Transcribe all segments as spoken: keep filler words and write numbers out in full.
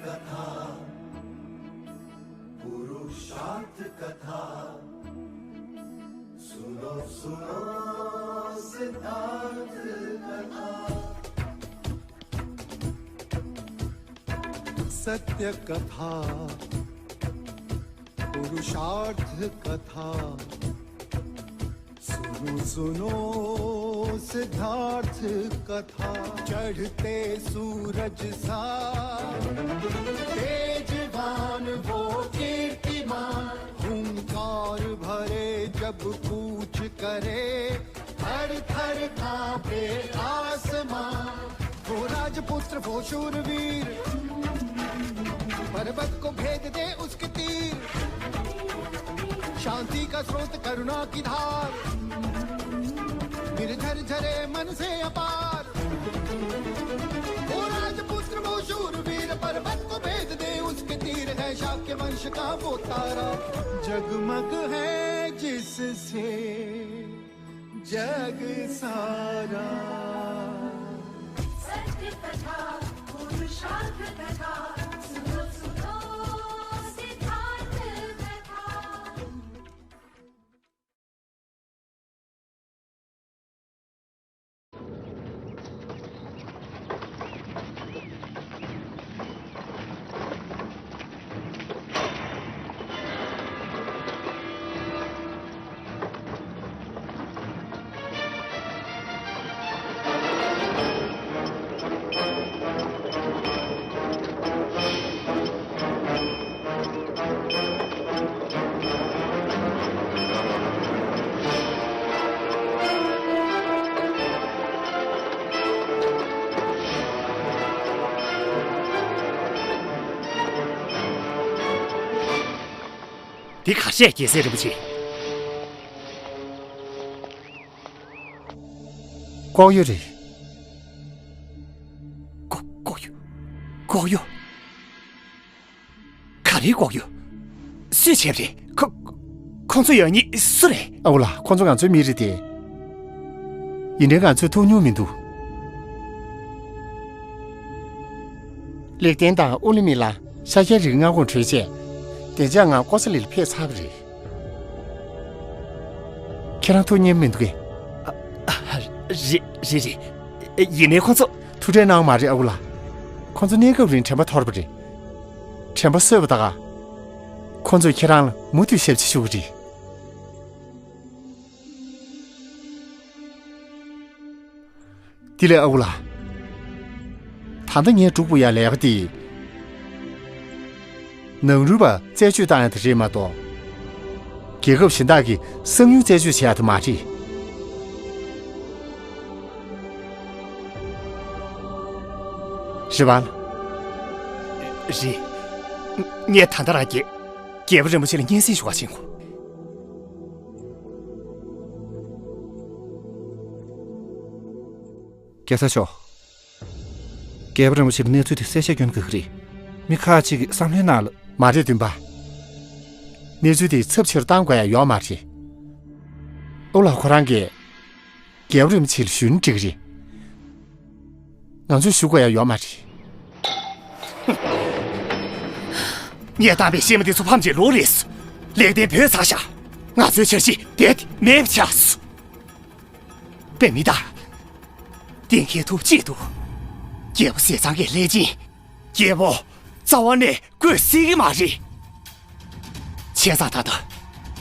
कथा, पुरुषार्थ कथा। सुनो, सुनो सिद्धार्थ कथा। सत्य कथा, पुरुषार्थ कथा। सुनो, सुनो सिद्धार्थ कथा। चढ़ते सूरज सा तेजवान वो कीर्तिमान। हुंकार भरे जब कूच करे, थर थर कांपे आसमां। वो राजपुत्र, वो शूरवीर, पर्वत को भेद दे उसके तीर। शांति का स्रोत, करुणा की धार, निर्झर झरे मन से अपार। वो राजपुत्र, वो शूरवीर, पर्वत को भेद दे उसके तीर। है शाक्य वंश का वो तारा, जगमग है जिससे जग सारा। सत्य कथा, पुरुषार्थ कथा, सुनो, सुनो सिद्धार्थ कथा। འདི་ག་རེ་རེད། རྒྱལ་སྲས་རིན་པོ་ཆེ། ལྐོག་གཡོ་རེད། ལྐོག་ལྐོག་གཡོ། ལྐོག་གཡོ། ག་རེའི་ལྐོག་གཡོ། སུས་བྱས་པ་རེད། ཁོ། ཁོ་ཚོ་ཡང་སྙིང་སུ་རེད། ཨ་ཁུ་ལགས། ཁོ་ཚོ་ང་ཚོའི་མི་རེད་དེ། ཡིན་ནའི་ང་ཚོས་ཐུག་མྱོང་མི་འདུག་ལེགས་ལྡན་དང་ཨོ་ལི་མི་ལ་ཤཱཀྱའི་རིགས་སྔ་དགོང་གྲོལ་རྗེས། བདེ་འཇགས་ངང་ཀོ་ས་ལིར་ཕེབས་ཚར་བ་རེད། ཁྱེད་རང་ཐུག་མྱོང་མི་འདུག་གས། ཨ། ཨ། རེད། རེད། རེད། ཡིན་ནའི་ཁོ་ཚོ། ཐུགས་ཁྲལ་གནང་མ་རེད། ཨ་ཁུ་ལགས། ཁོ་ཚོ་གནས་སྐབས་རིང་དྲན་པ་འཐོར་བ་རེད། དྲན་པ་གསོས་པ་ད་ག་ཁོ་ཚོས་ཁྱེད་རང་ལ་མུ་མཐུད་ཞབས་ཕྱི་ཞུ་གི་རེད། དེ་ལས་ཨ་ཁུ་ལགས། ད་ལྟ་ངས་སྒྲུབ་དགོས་ཡ་ལས་ཀ་དེ། ནང་རུལ་པ་རྩད་གཅོད་བཏང་ཡ་དེ་རེད་མ་གཏོགས། རྒྱལ་ཁབ་གཞན་དག་གི་གསང་ཉུལ་རྩད་གཅོད་བྱེད་ཡ་དེ་མ་རེད། རེད་པ། རེད། ངས་ད་ལྟ་རང་རྒྱལ། རྒྱལ་པོ་རིན་པོ་ཆེ་ལ་སྙན་སེང་ཞུ་བར་ཕྱིན་གོ། གེ་སར་མཆོག་རྒྱལ་པོ་རིན་པོ་ཆེར་གནས་ཚུལ་དེ་གསལ་བཤད་སྐྱོན་དགོས་ཀྱི་རེད། མི་ཁག་ཅིག་གི་བསམ་བློའི་ནང་ལ། མ་རེད་བདུན་པ། གནས་ཚུལ་དེ་ཚབས་ཆེར་བཏང་དགོས་ཡ་ཡོད་མ་རེད། ཨོ་ལགས། ཁོ་རང་གིས་རྒྱལ་པོ་རིན་པོ་ཆེར་ཞུས་ན་འགྲིག་གི་རེད། ང་ཚོས་ཞུ་དགོས་ཡ་ཡོད་མ་རེད། ངས་བཏང་པའི་གཤེད་མ་དེ་ཚོ་ཕམ་གྱི་ལོ་རེད། ལེགས་ལྡན་བུད་ཚར་ཤག་ང་ཚོའི་འཆར་གཞི་རྦད་དེ་མེད་པ་ཆགས་སོང་། པད་མི་དང་། གཏན་འཁེལ་ཐུགས་གཅིག་ཏུ། རྒྱལ་པོ་ཟས་གཙང་གི་ལྷས་སྦྱིན། རྒྱལ་པོ་རྩ་བ་ནས་བསྐོས་སྲིད་ཀྱི་མ་རེད། བྱས་ཙང་ད་ལྟ་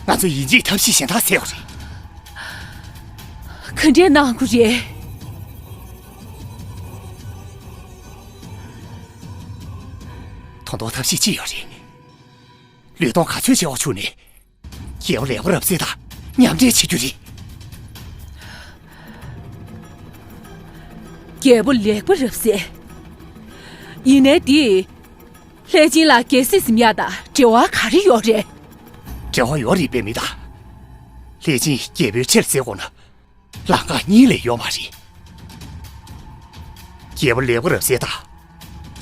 ང་ཚོས་ཡིན་གཅིག་ཐབས་ཤེས་གཞན་དག་བྱེད་དགོས་རེད། ག་འདྲས་གནང་དགོས་རེད། ད་དུང་ཐབས་ཤེས་ཅི་ཡོད་རེད། ལུས་སྟོབས་ག་ཚོད་བྱེད་དབང་ཆུང་ནས། རྒྱལ་པོ་ལེགས་པ་རབ་གསལ་དང་མཉམ་འབྲེལ་བྱེད་རྒྱུ་རེད། རྒྱལ་པོ་ལེགས་པ་རབ་གསལ། ཡིན་ནའི་འདི། ལྷས་སྦྱིན་ལ་རྒྱལ་སྲིད་འཛིན་ཡག་དང་འབྲེལ་བ་ག་རེ་ཡོད་རེད། འབྲེལ་བ་ཡོད་རེད། པད་མི་དང་། ལྷས་སྦྱིན་རྒྱལ་པོའི་ཁྲིར་འཛེག་དགོས་ན། ལམ་ཁ་གཉིས་ལས་ཡོད་མ་རེད། རྒྱལ་པོ་ལེགས་པ་རབ་གསལ་དང་།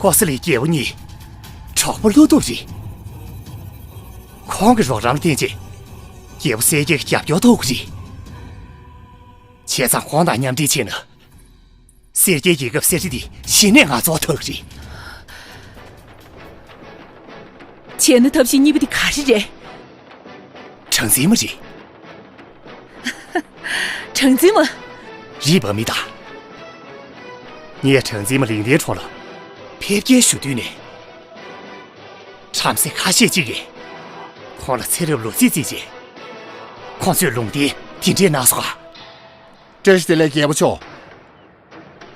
ཀོ་ས་ལི་རྒྱལ་པོ་གཉིས་གྲོགས་པོ་བློ་སྟོབས་རེད། ཁོང་གི་རོགས་རམ་ལ་བརྟེན་རྗེས། རྒྱལ་པོ་གསལ་རྒྱལ་གྱི་རྒྱབ་སྐྱོར་ཐོབ་ཀྱི་རེད། བྱས་ཙང་ཁོང་དང་མཉམ་འབྲེལ་བྱས་ན། གསལ་རྒྱལ་རྒྱལ་ཁབ་གསེར་ཁྲི་དེ་གཞི་ནས་ང་ཚོར་ཐོབ་ཀྱི་རེད། བྱས་ན་ཐབས་ཤེས་གཉིས་པ་དེ་ག་རེ་རེད། གྲངས་འཛིན་མ་རེད། གྲངས་འཛིན་མ། རེད་པ་མི་དང་། ངས་གྲངས་འཛིན་མ་ལིང་ཏེན་གྲོང་ལ་ཕེབས་སྐྱེལ་ཞུ་དུས་ནས། བྲམ་ཟེ་ཁ་ཤས་ཅིག་གིས་ཁོང་ལ་ཚེ་རབས་ལོ་ཚིགས་བརྩིས་རྗེས། ཁོང་ཚོས་ལུང་བསྟན་དེ་འདྲས་གནང་སོང་ཨ། བཀྲ་ཤིས་བདེ་ལེགས་རྒྱལ་པོ་མཆོག་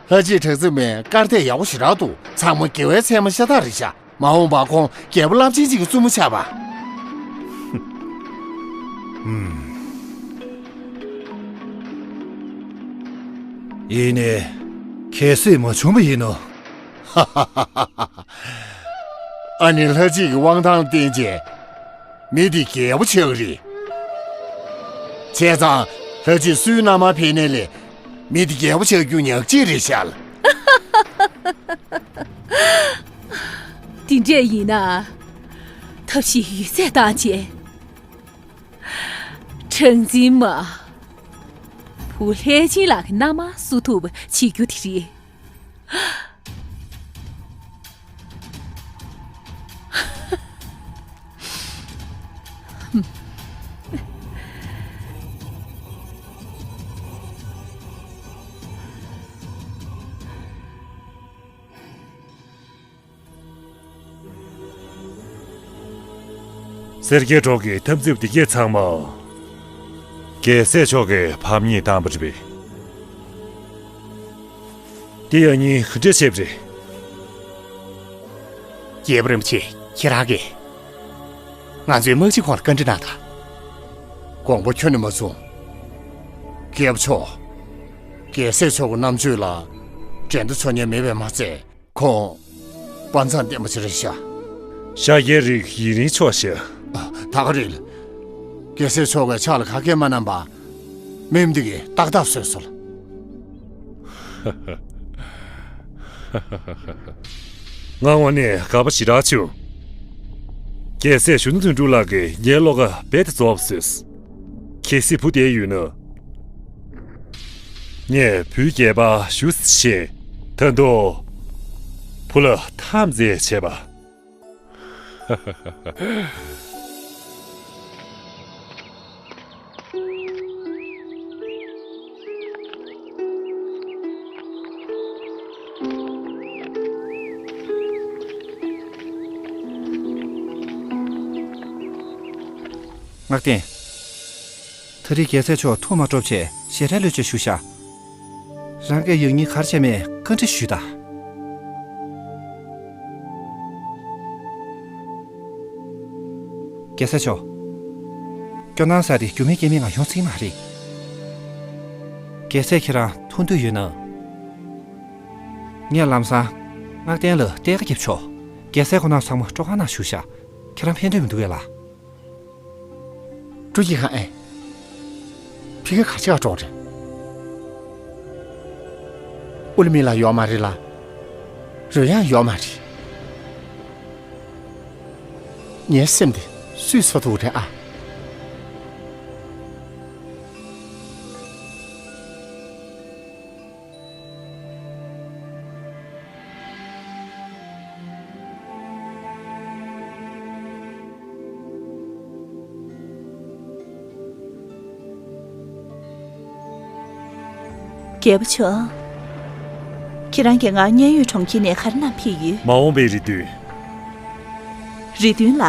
ལྷ་རྗེ་གྲགས་འཛིན་མའི་སྐར་འདེགས་ཡག་པོ་ཞེ་དྲག་འདུག་ཚང་མ་དགེ་བའི་མཚན་མ་ཤ་སྟག་རེད་ཤག་མ་འོངས་པར་ཁོང་རྒྱལ་པོ་རླབས་ཆེན་ཅིག་གི་བཙུན་མོ་ཆགས་པ། ཡིན་ནའི། གལ་སྲིད་མ་བྱུང་བ་ཡིན་ན། ཨ་ནི་ལྷ་རྗེ་གི་དབང་ཐང་ལ་བརྟེན་བྱས། མི་དེ་རྒྱལ་པོ་ཆགས་ཀྱི་རེད། བྱས་ཙང་ལྷ་རྗེ་སུའི་མནའ་མར་ཕེབས་ནའི་ལས། མི་དེ་རྒྱལ་པོ་ཆགས་རྒྱུ་ཉག་གཅིག་རེད་ཤག་དེ་འདྲས་ཡིན་ན། ཐབས་ཤེས་ཡོད་ཚད་བཏང་བྱས། གྲངས་འཛིན་མ། བུ་ལྷས་བྱིན་ལགས་ཀྱི་མནའ་མར་བསུ་ཐུབ་པ་བྱེད་རྒྱུ་དེ་རེད། སེར་སྐྱའི་གྲོགས་ཀྱི་འཐབ་འཛིང་འདི་གས་ཚང་མ། རྒྱལ་སྲས་མཆོག་གི་ཕམ་ཉེས་བཏང་བ་རེད་པས། དེ་ཡང་ཉིན་ག་འདྲ་བྱས་པ་རེད། རྒྱལ་པོ་རིན་པོ་ཆེ་ཁྱེད་རང་གིས། ང་ཚོའི་དམག་སྤྱི་ཁོང་ལ་བཀའ་འདྲི་གནང་དང་། དགོངས་པ་ཁྱོན་ནས་མ་ཚོམས། རྒྱལ་པོ་མཆོག་རྒྱལ་སྲས་མཆོག་གི་རྣམ་དཔྱོད་ལ་འགྲན་ཟླ་འཚོལ་མཁན་མེད་པས་མ་ཚད། ཁོང་དཔའ་མཛངས་ལྡན་པ་ཞིག་རེད་ཤག་ཤཱཀྱ་རིགས་ཡུན་རིང་ཆོག་ཤག་ད་ག་རེད། རྒྱལ་སྲས་མཆོག་གིས་ཕྱག་ལ་ཁ་སྐད་མ་གནང་བར། མི་འདི་གིས་ཏག་ཏག་བཟོས་སོང་། ང་དངོས་གནས་དགའ་པོ་ཞེ་དྲག་བྱུང་། རྒྱལ་སྲས་གཞོན་ནུ་དོན་གྲུབ་ལགས་ཀྱིས་ངའི་བློ་ཁ་རྦད་དེ་རྫོགས་པ་བཟོས། གལ་སྲིད་བུ་བསྡད་ཡོད་ན། ངས་བུའི་སྐྱེས་པ་ཞུ་ཞེས་ད་དུང་བུ་ལ་འཐམ་རྩེད་བྱས་པ། ངག་བསྟན། ད་རེས་རྒྱལ་སྲས་མཆོག་ཐུགས་མ་སྤྲོ་བྱས་ཞལ་བྲལ་ལོས་བྱས་བཞུགས་ཤག་རང་གིས་ཡང་སྙིང་ག་རེ་བྱས་མེད་བཀའ་འདྲི་ཞུས་དང་། རྒྱལ་སྲས་མཆོག་སྐྱོ་སྣང་ཟེར་དེ་རྒྱུ་མེད་རྐྱེན་མེད་ངང་ཡོང་སྲིད་མ་རེད། རྒྱལ་སྲས་ཁྱེད་རང་ཐུགས་འདོད་ཡོད་ན། ངས་ལམ་སང་ངག་བསྟན་ལ་གཏད་ཀ་རྒྱབ་ཆོག་རྒྱལ་སྲས་ཁོ་ན་ཚང་མ་སྤྲོ་ཁང་ནང་བཞུགས་ཤག་ཁྱེད་རང་ཕན་འདོད་མི་འདུག་གས་ལགས། སྤྲོ་སྐྱིད་ཁང་ཨེ། ཕི་ག་ག་ཆེ་ག་གྲོགས་རེད། ཨུ་ལི་མི་ལ་ཡོག་མ་རེད་ལ། རོལ་དབྱངས་ཡོག་མ་རེད། ངའི་སེམས་དེ་སུས་འཚོ་ཐུབ་རེད་ཨ། རྒྱལ་པོ་མཆོག་ཁྱེད་རང་གིས་ང་མཉན་ཡོད་གྲོང་ཁྱེར་ནས་ག་རེ་གནང་ཕེབས་ཡོད། མ་འོངས་པའི་རེ་འདུན། རེ་འདུན་ལ།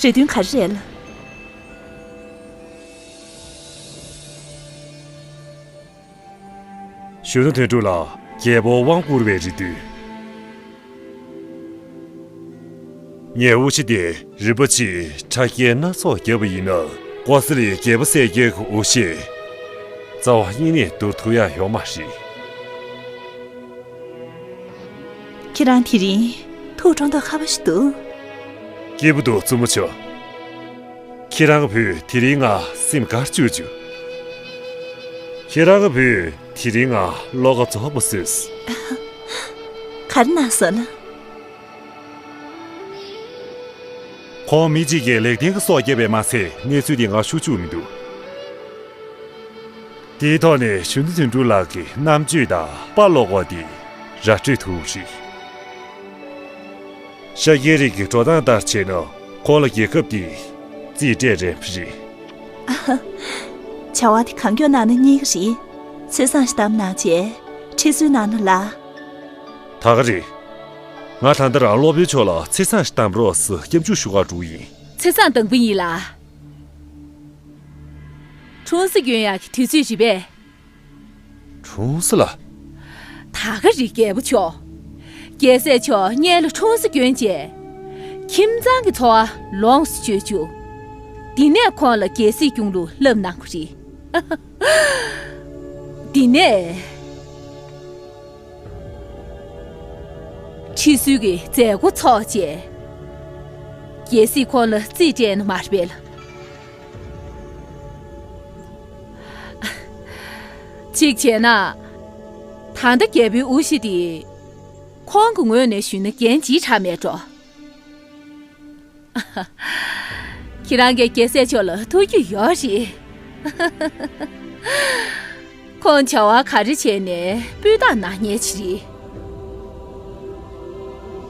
རེ་འདུན་ག་རེ་རེད་ལ། གཞོན་ནུ་དོན་གྲུབ་ལ་རྒྱལ་པོ་དབང་བསྐུར་བའི་རེ་འདུན། ངའི་དབུ་ཞྭ་དེ་རིན་པོ་ཆེའི་ཕྲ་རྒྱན་སྣ་ཚོགས་བརྒྱབ་པ་ཡིན་ན། ཀོ་ས་ལའི་རྒྱལ་པོ་སེར་སྐྱའི་དབུ་ཞྭ་རྩ་བ་ཉིད་ནས་བསྡུར་ཐུབ་ཡག་ཡོད་མ་རེད། ཁྱེད་རང་དེ་རིང་ཐུགས་སྤྲོ་མདོག་ཁ་པོ་ཞིག་འདུག་སྐྱིད་པོ་འདུག་བཙུན་མོ་མཆོག་ཁྱེད་རང་གི་བུས་དེ་རིང་ང་སེམས་དགའ་བཅུག་བཅུག་ཁྱེད་རང་གི་བུས་དེ་རིང་ང་བློ་ཁ་རྫོགས་པ་བཟོས། ག་རེ་གནང་སོང་ལ། ཁོང་མི་གཅིག་གིས་ལེགས་ལྡན་གྱི་སྲོག་བསྐྱབས་པས་མ་ཚད་གནས་ཚུལ་འདི་ང་ཤོད་བཅུག་མི་འདུག་དེའི་ཐོག་ནས་གཞོན་ནུ་དོན་གྲུབ་ལགས་ཀྱི་རྣམ་དཔྱོད་དང་དཔའ་བློ་ཁོག་དེ་ར་སྤྲོད་ཐུབ་རེད། ཤཱཀྱའི་རིགས་ཀྱི་འགྲོ་སྟངས་ལྟར་བྱས་ན་ཁོང་ལ་རྒྱལ་ཁབ་ཀྱི་རྩིས་སྤྲད་རན་པ་རེད། བྱ་བ་དེ་གང་མགྱོགས་གནང་ན་གཉིས་ཀ་རེད། ཚེས་བཟང་ཞིག་བདམས་གནང་བྱས་ཁྲི་གསོལ་གནང་ན་ལ། ད་ག་རེད། ང་ད་ལྟ་རང་སློབ་དཔོན་མཆོག་ལ་ཚེས་བཟང་ཞིག་བདམས་རོགས་ཟེར་སྐྱབས་འཇུག་ཞུ་གར་འགྲོ་གི་ཡིན། ཚེས་བཟང་དང་པོ་ཡིན་ལ། འཁྲུངས་ས་སྐྱོན་ཡག་གི་དུས་ཚོད་རེད་པས། འཁྲུངས་ས་ལ། ད་ག་རེད་རྒྱལ་པོ་མཆོག་རྒྱལ་སྲས་མཆོག་སྔོན་ལ་འཁྲུངས་ས་སྐྱོན་བྱས། ཁྱིམ་ཚང་གི་འཚོ་བ་ལོངས་སུ་སྤྱོད་བཅུག་དེ་ནས་ཁོང་ལ་རྒྱལ་སྲིད་སྐྱོང་ལུགས་བསླབ་གནང་གི་རེད། དེ་ནས། ཁྲི་གསོལ་གྱི་མཛད་སྒོ་ཚོགས་བྱས། རྒྱལ་སྲིད་ཁོང་ལ་རྩིས་སྤྲད་ནི་མ་རེད་པས་ལ། གཅིག་བྱས་ན། ད་ལྟ་རྒྱལ་པོའི་དབུ་བཞི་དེ། ཁོང་གི་ངོས་ནས་ཞུས་ན་འགན་ལྗིད་དྲགས་མེད་འགྲོ། ཁྱེད་རང་གིས་རྒྱལ་སྲས་མཆོག་ལ་ཐུགས་རྒྱུས་ཡོད་རེད། ཁོང་བྱ་བ་ག་རེ་བྱས་ནས་སྤུས་དག་གནང་མཁན་ཅིག་རེད།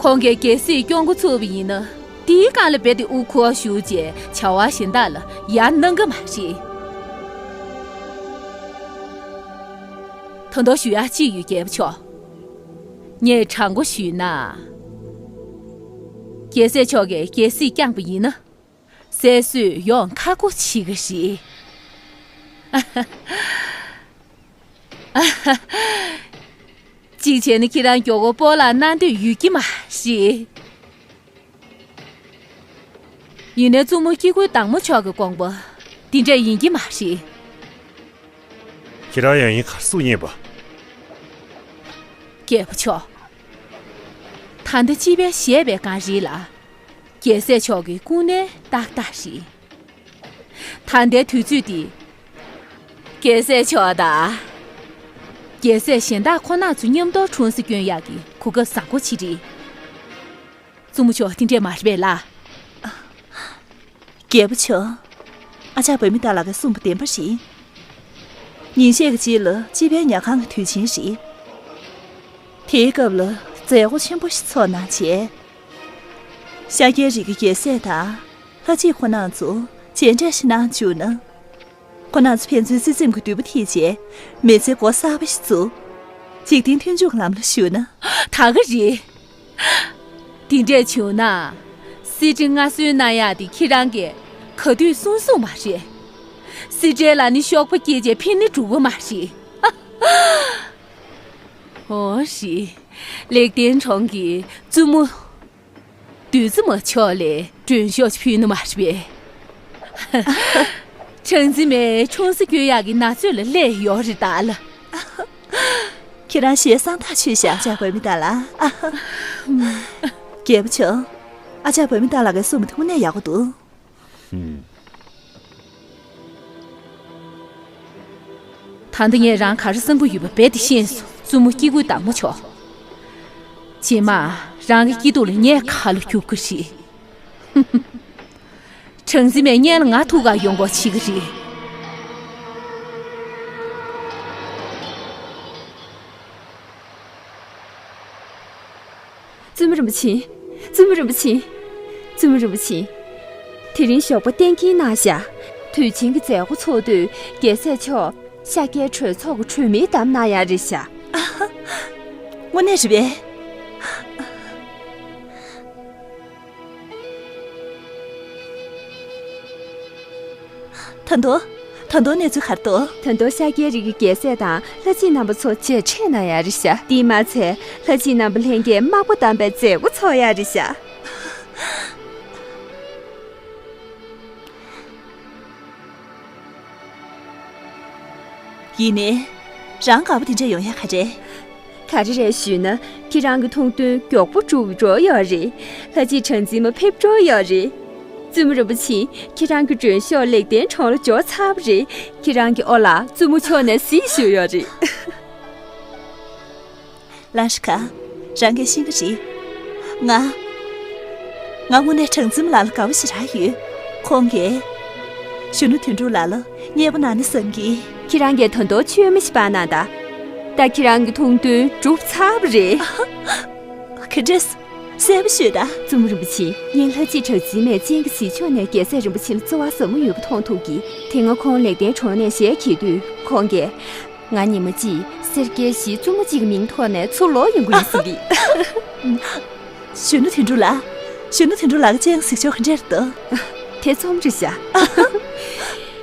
ཁོང་གིས་རྒྱལ་སྲིད་སྐྱོང་འགོ་ཚུགས་པ་ཡིན་ན་དེའི་སྒང་ལ་རྦད་དེ་དབུ་འཁོར་བཞུགས་བྱས་བྱ་བ་གཞན་དག་ལ་ཡར་གནང་གི་མ་རེད། ད་དུང་ཞུ་ཡག་ཅིག་ཡོད་རྒྱལ་པོ་མཆོག་ངས་དྲང་པོ་ཞུས་ན། རྒྱལ་སྲས་མཆོག་གིས་རྒྱལ་སྲིད་བསྐྱངས་པ་ཡིན་ན། སྲས་གསོས་ཡོང་ཁག་པོ་བྱེད་ཀྱི་རེད། གཅིག་བྱས་ན་ཁྱེད་རང་མགྱོགས་པོ་སྤོ་ལགས་གནང་འདོད་ཡོད་ཀྱི་མ་རེད། ཡིན་ནའི་བཙུན་མོ་སྐྱེ་དགུའི་བདག་མོ་མཆོག་གི་དགོངས་པ་འདི་འདྲ་ཡིན་གྱི་མ་རེད། ཁྱེད་རང་ཡང་ཡིན་གར་སུ་ཡིན་པ། རྒྱལ་པོ་མཆོག་ད་ལྟ་སྤྱི་པའི་བཞེད་པའི་སྒང་རེད་ལ། རྒྱལ་སྲས་མཆོག་གི་སྐུ་ངལ་ཏག་ཏག་རེད། ད་ལྟའི་དུས་ཚོད་འདི། རྒྱལ་སྲས་མཆོག་དང་། རྒྱལ་སྲས་གཞན་དག་ཁོ་ན་ཚོ་མཉམ་དུ་འཁྲུངས་ས་སྐྱོན་ཡག་གི་གོ་སྐབས་བཟང་པོ་ཅིག་རེད། བཙུན་མོ་མཆོག་དེ་འདྲས་མ་རེད་པས་ལགས། རྒྱལ་པོ་མཆོག་ཨ་ཅག་བུད་མེད་དག་ལ་ག་གསུངས་པ་བདེན་པ་རེད། ཉིན་ཤས་ཀྱི་རྗེས་ལ་སྤྱི་པའི་ཉལ་ཁང་གི་དུས་ཆེན་རེད། དེའི་སྐབས་ལ་མཛད་སྒོ་ཆེན་པོ་ཞིག་ཚོགས་གནང་བྱས། ཤཱཀྱའི་རིགས་ཀྱི་རྒྱལ་སྲས་དང་ལྷ་གཅིག་ཁོ་རྣམས་ཚོ་མཇལ་འཕྲད་ཞིག་གནང་བཅུག་ན། ཁོ་རྣམས་ཚོ་ཕན་ཚུན་སྲིད་འཛིན་གྱི་མདུད་པ་ཐེག་བྱས་མི་ཚེ་འགོ་གསར་པ་ཞིག་འཛུགས། འཇིག་རྟེན་མཐུན་འཇུག་གི་ལམ་ལ་ཞུགས་ན། ད་ག་རེད། དེ་འདྲས་བྱུང་ན། གསེར་ཁྲི་མངའ་གསོལ་གནང་ཡག་དེ་ཁྱེད་རང་གིས་ག་དུས་གསུང་གསུང་མ་རེད། གསེར་ཁྲིའི་ལ་ནི་གཤོག་པ་སྐྱེས་རྗེས་ཕན་ནི་འགྲུབ་པ་མ་རེད། འོ་རེད། ལེགས་ལྡན་གྲོང་གི་བཙུན་མོ། བདུད་རྩི་མ་མཆོག་ལ་མགྲོན་ཤོག་ཕུལ་ནི་མ་རེད་པས། གྲངས་འཛིན་མའི་འཁྲུངས་ས་སྐྱོན་ཡག་གི་ན་ཚོད་ལ་སླེབས་ཡོད་རེད་ད་ལ། ཁྱེད་རང་ཞེ་སང་ཐག་ཆོད་ཤག་ཨ་ཅག་བུད་མེད་དག་ལ། རྒྱལ་པོ་མཆོག་ཨ་ཅག་བུད་མེད་དག་ལ་ག་གསུངས་པ་དེ་དངོས་གནས་ཡག་པོ་འདུག་ད་ལྟ་ངས་རང་ག་རེ་བསམ་གྱི་ཡོད་པ་རྦད་དེ་ཤེས་སོང་། བཙུན་མོ་སྐྱེ་དགུའི་བདག་མོ་མཆོག་རྗེས་མ་རང་གི་སྐྱིད་སྡུག་ལ་ངས་ཁ་ལོ་རྒྱུག་གི་རེད། གྲངས་འཛིན་མས་སྔོན་ལ་ང་ཐུག་གར་ཡོང་དགོས་བྱེད་ཀྱི་རེད། བཙུན་མོ་རིན་པོ་ཆེ། བཙུན་མོ་རིན་པོ་ཆེ། བཙུན་མོ་རིན་པོ་ཆེ། དེ་རིང་ཞོགས་པ་གཏན་འཁེལ་གནང་བཞག་དུས་ཆེན་གྱི་མཛད་སྒོ་ཚོགས་དུས་རྒྱལ་སྲས་མཆོག་ཤཱཀྱའི་གྲོས་ཚོགས་ཀྱི་གྲོས་མིར་བདམས་གནང་ཡག་རེད་ཤག་དངོས་གནས་རེད་པས། ད་དུང་། ད་དུང་གནས་ཚུལ་ག་རེ་འདུག་ད་དུང་ཤཱཀྱའི་རིགས་ཀྱི་རྒྱལ་སྲས་དང་ལྷ་རྗེ་རྣམ་པ་ཚོ་མཇལ་འཕྲད་གནང་ཡག་རེད་ཤག་དེས་མ་ཚད་ལྷ་རྗེ་རྣམ་པ་ལྷན་རྒྱས་དམག་དཔོན་བདམས་པའི་མཛད་སྒོ་ཚོགས་ཡག་རེད་ཤག་ཡིན་ནའི། རང་དགའ་པོ་དེ་འདྲ་ཡོང་ཡག་ག་རེ། ག་རེ་རེད་ཞུས་ན། ཁྱེད་རང་གི་ཐུགས་འདུན་མགྱོགས་པོ་འགྲུབ་འགྲོ་ཡོད་རེད། ལྷ་རྗེ་གྲངས་འཛིན་མ་ཕེབས་འགྲོ་ཡོད་རེད། བཙུན་མོ་རིན་པོ་ཆེ། ཁྱེད་རང་གི་མགྲོན་ཤོག་ལེགས་ལྡན་གྲོང་ལ་འབྱོར་ཚར་བ་རེད། ཁྱེད་རང་གི་ཨོ་ལགས་བཙུན་མོ་མཆོག་ནས་གཟིགས་བཞུགས་ཡོད་རེད། ལང་ཧྲི་ཁ། རང་གིས་ཤེས་ཀྱི་རེད། ང་། ང་དངོས་གནས་གྲངས་འཛིན་མ་ལགས་ལ་དགའ་པོ་ཞེ་དྲག་ཡོད། ཁོང་གིས། གཞོན་ནུ་དོན་གྲུབ་ལགས་ལ་མཉེས་པོ་གནང་ནི་བསམ་གི། ཁྱེད་རང་གིས་ད་དུང་མཆོད་མེ་ཞིག་སྤར་གནང་དང་། ད་ཁྱེད་རང་གི་ཐུགས་འདུན་འགྲུབ་ཚར་བ་རེད། ག་འདྲས། གསལ་པོ་ཤོད་ད། བཙུན་མོ་རིན་པོ་ཆེ། ངས་ལྷ་རྗེ་གྲགས་འཛིན་མས་སྤྱན་གྱི་གཟིགས་ཕྱོགས་ནས་རྒྱལ་སྲས་རིན་པོ་ཆེ་ལ་བརྩེ་བ་ཟབ་མོ་ཡོད་པ་མཐོང་ཐུབ་ཀྱིས། དེ་སྔ་ཁོང་ལེགས་ལྡན་གྲོང་ནས་ཞལ་གྱེས་དུས་ཁོང་གིས། ང་ཉི་མ་གཅིག་སེར་སྐྱའི་གཞིས་བཙུན་མོ་གཅིག་གི་མིང་ཐོག་ནས་ཚུར་ལོག་ཡོང་གི་ཡིན་གསུང་གི། གཞོན་ནུ་དོན་གྲུབ་ལགས། གཞོན་ནུ་དོན་གྲུབ་ལགས་ཀྱི་སྤྱན་གཟིགས་ཕྱོགས་ག་འདྲ་རེད་འདུག་དེ་རྩོམ་རེད་ཤག་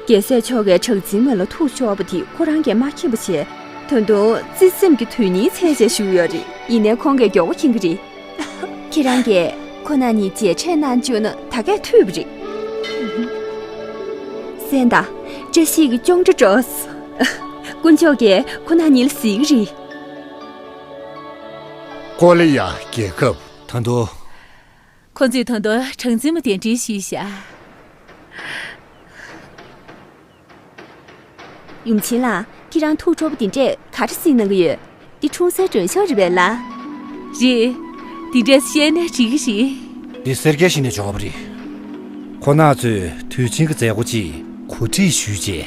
རྒྱལ་སྲས་མཆོག་གིས་གྲགས་འཛིན་མ་ལ་ཐུགས་ཕྱོགས་པ་དེ་ཁོ་རང་གིས་མ་མཁྱེན་པ་བྱས། ད་དུང་བརྩེ་སེམས་ཀྱི་དོན་སྙིང་མཚོན་བྱས་བཞུགས་ཡོད་རེད། ཡིན་ནའི་ཁོང་གིས་མགྱོགས་པོ་མཁྱེན་གྱི་རེད། ཁྱེད་རང་གིས་ཁོ་རྣམ་གཉིས་མཇལ་འཕྲད་གནང་བཅུག་ན་ད་གས་འཐུས་པ་རེད། གསན་དང་། བཀྲ་ཤིས་ཀྱི་ཅོང་སྒྲ་སྒྲོགས། དཀོན་མཆོག་གིས་ཁོ་རྣམ་གཉིས་ལ་གཟིགས་ཀྱི་རེད། ཀོ་ལི་ཡ་རྒྱལ་ཁབ། ད་དུང་། ཁོ་ཚོས་ད་དུང་གྲངས་འཛིན་མ་གདན་འདྲེན་ཞུས་ཤག་ཡུམ་ཆེན་ལགས། ཁྱེད་རང་ཐུགས་སྤྲོ་པོ་འདི་འདྲས་ག་རེ་གཟིགས་གནང་གི་ཡོད། འདི་འཁྲུངས་སའི་མགྲོན་ཤོག་རེད་པས་ལགས། རེད། འདི་འདྲས་བཤད་ན་འགྲིག་གི་རེད། འདི་སེར་སྐྱའི་གཞིས་ནས་འབྱོར་བ་རེད། ཁོང་རྣམ་ཚོས་དུས་ཆེན་གྱི་མཛད་སྒོ་ཅིག་གོ་སྒྲིག་ཞུས་རྗེས།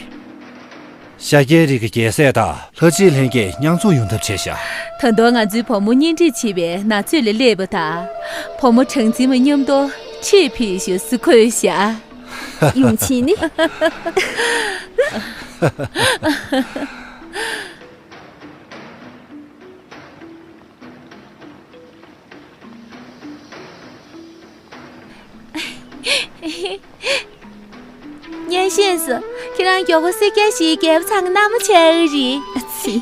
ཤཱཀྱའི་རིགས་ཀྱི་རྒྱལ་སྲས་དང་ལྷ་རྗེ་ལྷན་རྒྱས་མཉམ་འཛོམས་ཡོང་ཐབས་བྱས་ཤག་ད་དུང་ང་ཚོའི་བུ་མོ་གཉེན་སྒྲིག་བྱེད་པའི་ན་ཚོད་ལ་སླེབས་པ་དང་། བུ་མོ་གྲངས་འཛིན་མ་མཉམ་དུ་ཁྲིད་ཕེབས་ཤོག་ཟེར་འཁོད་ཤག་ཡུམ་ཆེན་ནི། སྙན་ཤེས་སུ། ཁྱེད་རང་མགྱོགས་པོ་སེར་སྐྱའི་གཞིས་རྒྱལ་པོ་ཚང་གི་མནའ་མ་ཆགས་ཀྱི་རེད། ཨ་ཙི།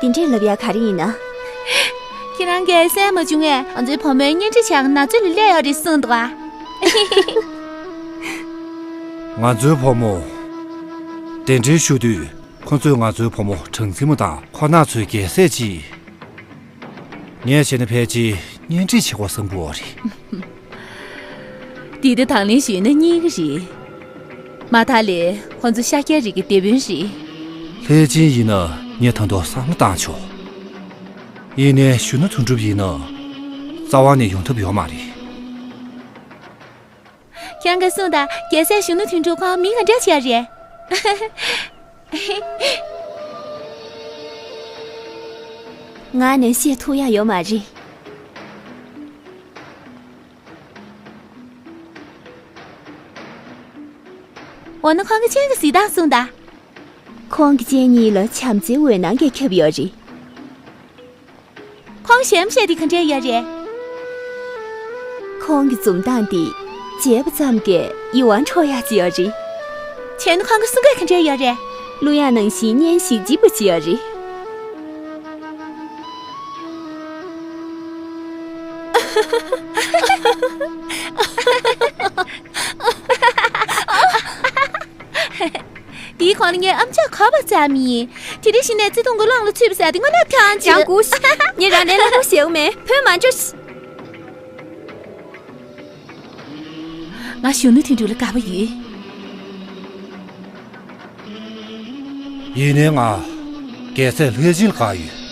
དེ་འདྲས་ལབ་ཡ་ག་རེ་ཡིན་ན། ཁྱེད་རང་གིས་གསན་མ་བྱུང་ངས། ང་ཚོའི་བུ་མོའི་གཉེན་སྒྲིག་བྱ་གི་ན་ཚོད་ལ་སླེབས་ཡོད་རེད་གསུངས་འདུག་ཨ། ང་ཚོའི་བུ་མོ་གདན་འདྲེན་ཞུ་དུས། ཁོ་ཚོས་ང་ཚོའི་བུ་མོ་གྲངས་འཛིན་མ་དང་ཁོ་རྣམ་ཚོའི་རྒྱལ་སྲས་ཅིག་ངས་བྱས་ན་ཕལ་ཆེར་གཉེན་སྒྲིག་བྱེད་དགོས་བསམ་གྱི་ཡོད་རེད། འདི་ལྟ་དང་ལེན་ཞུས་ན་རྙེད་ཀྱི་རེད། མ་མཐའ་ལས་ཁོ་ཚོ་ཤཱཀྱའི་རིགས་ཀྱི་སྡེ་དཔོན་རེད། ལྷས་སྦྱིན་ཡིན་ན་ངས་ད་དུང་བསམ་བློ་བཏང་ཆོག་ཡིན་ནའི་གཞོན་ནུ་དོན་གྲུབ་ཡིན་ན་རྩ་བ་ནས་ཡོང་ཐབས་ཡོད་མ་རེད། ཁྱེད་རང་གིས་གསུངས་དང་། རྒྱལ་སྲས་གཞོན་ནུ་དོན་གྲུབ་ཁོང་མིང་ག་འདྲ་ཞིག་རེད། ང་ནི་བཤད་ཐུབ་ཡ་ཡོད་མ་རེད། འོ་ན་ཁོང་གི་སྤྱན་གྱིས་གཟིགས་དང་གསུངས་དང་། ཁོང་གི་སྤྱན་གཉིས་ལ་བྱམས་བརྩེའི་འོད་སྣང་གིས་ཁྱབ་ཡོད་རེད། ཁོང་གཞན་བཤད་དེ་ག་འདྲ་ཡོད་རེད། ཁོང་གི་འཛུམ་མདངས་དེ་མཇལ་བ་ཙམ་གྱིས་ཡིད་དབང་འཕྲོག་ཡག་ཅིག་ཡོད་རེད། བྱས་ན་ཁོང་གི་གསུང་སྐད་ག་འདྲ་ཡོད་རེད། གླུ་དབྱངས་ནང་བཞིན་སྙན་ཞིང་ལྗིད་པོ་ཅིག་ཡོད་རེད། དེའི་གོང་ལ་ངའི་ཨམ་ཅོག་གོ་བ་ཙམ་ཡིན། དེ་རིང་གཞི་ནས་བརྩེ་དུང་གི་གླང་ལ་ཚུད་པ་ཟེར་དེ་དངོས་གནས་ཐང་ཆད། ཡང་སྒུག་ཤིག་ངས་རང་ལ་གླེང་སློང་བྱེད་འོ་མེད། བོད་མ་འཇོག་ཤིག་ང་གཞོན་ནུ་དོན་གྲུབ་ལ་དགའ་པོ་ཡོད། ཡིན་ནའི་ང་རྒྱལ་སྲས་ལྷས་སྦྱིན་ལ་དགའ་ཡོད།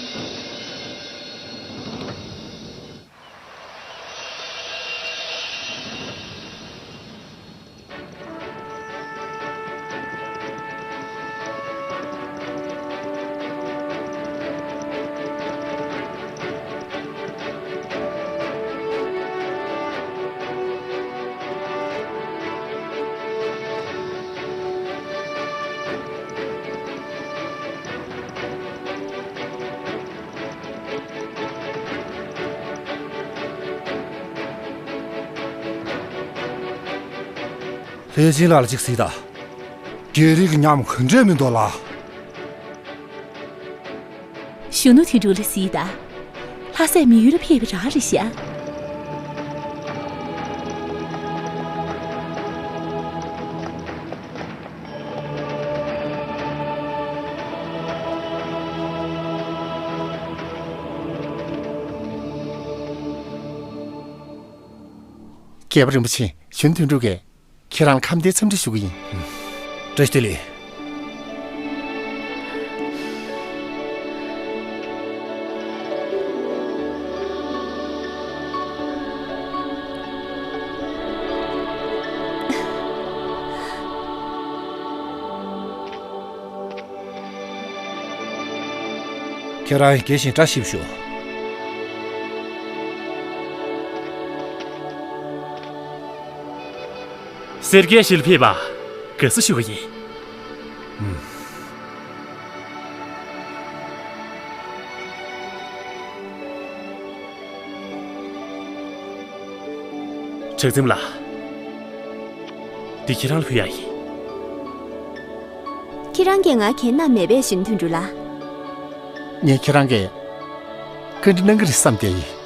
ལྷས་སྦྱིན་ལགས་ལ་ཅིག་གཟིགས་དང་། རྒྱལ་རིགས་ཀྱི་ཉམས་ག་འདྲས་མི་འདུག་ལགས། གཞོན་ནུ་དོན་གྲུབ་ལ་གཟིགས་དང་། ལྷ་སའི་མི་ཡུལ་ལ་ཕེབས་པ་རང་རེད་ཤག་རྒྱལ་པོ་རིན་པོ་ཆེ། གཞོན་ནུ་དོན་གྲུབ་ཀྱིས་ཁྱེད་རང་ལ་ཁམས་བདེའི་འཚམས་འདྲི་ཞུ་གི་ཡིན། བཀྲ་ཤིས་བདེ་ལེགས། ཁྱེད་རང་དགྱེས་བཞིན་བཀྲ་ཤིས་པ་ཞུ། སེར་སྐྱའི་ཞལ་ཕེབས་པ་དགའ་བསུ་ཞུ་བ་ཡིན། གྲགས་འཛིན་ལགས། འདི་ཁྱེད་རང་ལ་ཕུལ་ཡ་ཡིན། ཁྱེད་རང་གིས་ང་གན་ན་མེད་པས་ཞུ་ནི་དོན་གྲུབ་ལགས། ངས་ཁྱེད་རང་གིས་བཀའ་འདྲི་གནང་གི་རེད་བསམ་བསྡད་ཡིན།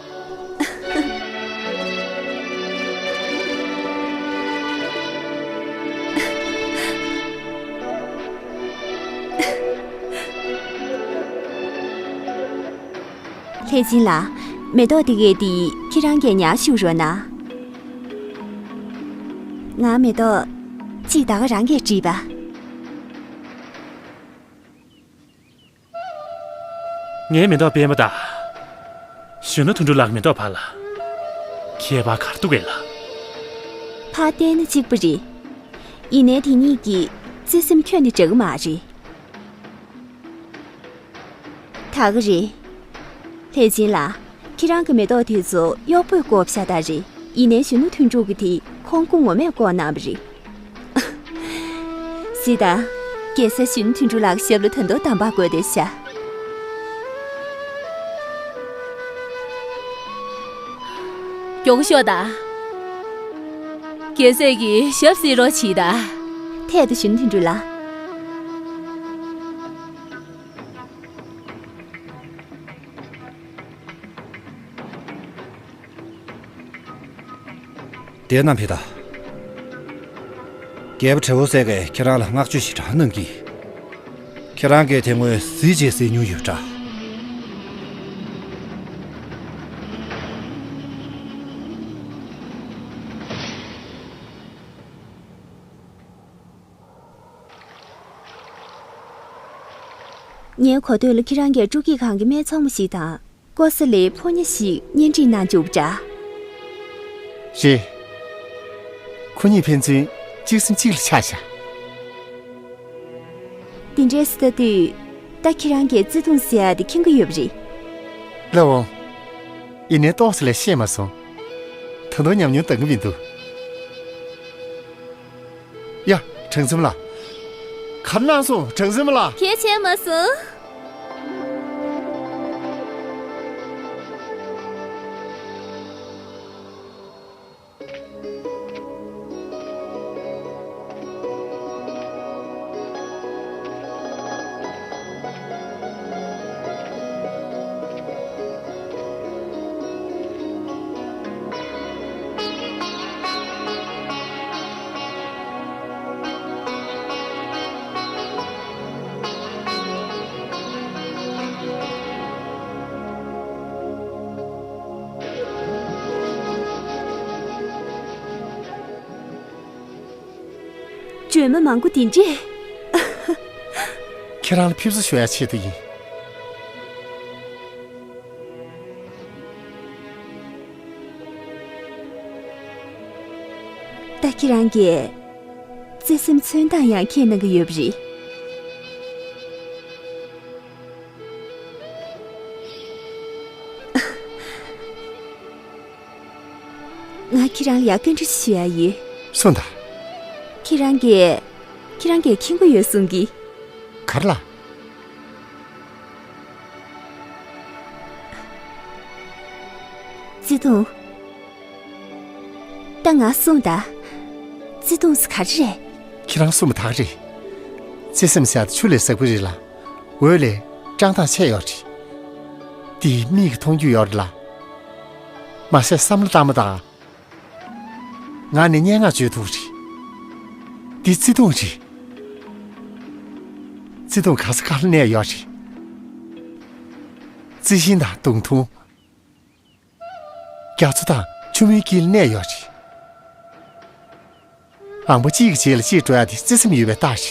ལྷས་སྦྱིན་ལགས། མེ་ཏོག་འདི་གས་འདི་ཁྱེད་རང་གིས་ཉར་བཞུགས་རོགས་གནང་། ང་མེ་ཏོག་གཅིག་ད་ག་རང་གིས་བསྒྲིགས་པ། ངའི་མེ་ཏོག་པད་མ་དང་། གཞོན་ནུ་དོན་གྲུབ་ལགས་མེ་ཏོག་བར་ལ་ཁྱད་པར་ག་རེ་འདུག་གས་ལགས། ཕར་བལྟས་ན་གཅིག་པ་རེད། ཡིན་ནའི་དེ་གཉིས་ཀྱི་བརྩེ་སེམས་ཁྱོན་ནས་འདྲ་གི་མ་རེད། ད་ག་རེད། ལྷས་སྦྱིན་ལགས། ཁྱེད་རང་གི་མེ་ཏོག་དེ་ཚོ་གཡོག་པོས་བཀོག་བཞག་ད་རེད། ཡིན་ནའི་གཞོན་ནུ་དོན་གྲུབ་ཀྱི་དེ་ཁོང་སྐུ་ངོ་མས་བཀོག་གནང་བ་རེད། སྲིད་ད། རྒྱལ་སྲས་གཞོན་ནུ་དོན་གྲུབ་ལགས་ཞབས་ལ་ད་དུང་དམ་པ་དགོས་བསྡད་ཤག། མགྱོགས་ཤོག་ད། རྒྱལ་སྲས་ཀྱི་ཞབས་བསིལ་རོགས་བྱེད་ད། ཐད་དུ་གཞོན་ནུ་དོན་གྲུབ་ལགས། དེ་རྣམས་ཕེ་ད། རྒྱལ་པོ་དྲེ་བོ་སེ་གས་ཁྱེད་རང་ལ་བསྔགས་བརྗོད་ཞེ་དྲག་གནང་གི། ཁྱེད་རང་གིས་དེ་སྔོན་གཟི་བརྗིད་ཟིན་མྱོང་ཡོད་འདྲ། ངའི་གོ་ཐོས་ལ་ཁྱེད་རང་གིས་སྤྲོ་སྐྱིད་ཁང་གི་སྨད་འཚོང་མ་ཞིག་དང་། ཀོ་ས་ལའི་ཕོ་ཉ་ཞིག་གཉེན་སྒྲིག་གནང་བཅུག་པ་འདྲ། རེད། ཁོ་གཉིས་ཕན་ཚུན་གཅིག་སེམས་གཅིག་ལ་ཆགས་ཤག། དེ་འདྲའི་སྲིད་ད་དུས། ད་ཁྱེད་རང་གིས་བརྩེ་དུང་ཟེར་ཡ་དེ་མཁྱེན་གྱི་ཡོད་པ་རེད། ལགས་འོང་། ཡིན་ནའི་ཏོག་ཙམ་ལས་ཤེས་མ་སོང་། ད་དུང་ཉམས་མྱོང་འདང་གི་མི་འདུག། ཡ། གྲངས་འཛོམས་ལགས། ག་རེ་གནང་སོང་གྲངས་འཛོམས་ལགས། གལ་ཆེ་མ་སོང་། བཅོས་མ་མང་པོ་དེ་འདྲས། ཁྱེད་རང་ལ་ཕེབས་བསུ་ཞུ་ཡ་ཆེད་དུ་ཡིན། ད་ཁྱེད་རང་གིས་བརྩེ་སེམས་མཚོན་སྟངས་ཡང་མཁྱེན་གནང་གི་ཡོད་པ་རེད། ང་ཁྱེད་རང་ལ་ཡ་བཀའ་འདྲི་ཞུ་ཡ་ཡོད། གསུངས་དང་། ཁྱེད་རང་གིས། ཁྱེད་རང་གིས་མཁྱེན་གྱི་ཡོད་གསུང་གི། ག་རེ་ལ། བརྩེ་དུང་། ད་ང་གསུངས་དང་། བརྩེ་དུང་ཟེར་ག་རེ་རེད། ཁྱེད་རང་གསུངས་པ་དག་རེད། བརྩེ་སེམས་ཟེར་ཡ་དེ་ཆུ་ལས་ཟབ་གི་རེད་ལ། འོད་ལས་བཀྲག་མདངས་ཆེ་ཡོད་རེད། དེ་མིག་གིས་མཐོང་རྒྱུ་ཡོད་རེད་ལ། མ་ཟད་བསམ་བློ་བཏང་མ་དང་། ང་ནི་སྙན་ངག་བརྗོད་ཐུབ་རེད། འདི་བརྩེ་དུང་རེད། བརྩེ་དུང་ག་ས་ག་ལ་གནས་ཡོད་རེད། རྩི་ཤིང་དང་མདུང་ཐུང་། རྒྱ་མཚོ་དང་ཆུ་མོའི་དཀྱིལ་གནས་ཡོད་རེད། ལངས་པ་གཅིག་གི་རྗེས་ལ་གཅིག་འགྲོ་ཡ་དེ་བརྩེ་སེམས་ཡོད་པའི་རྟགས་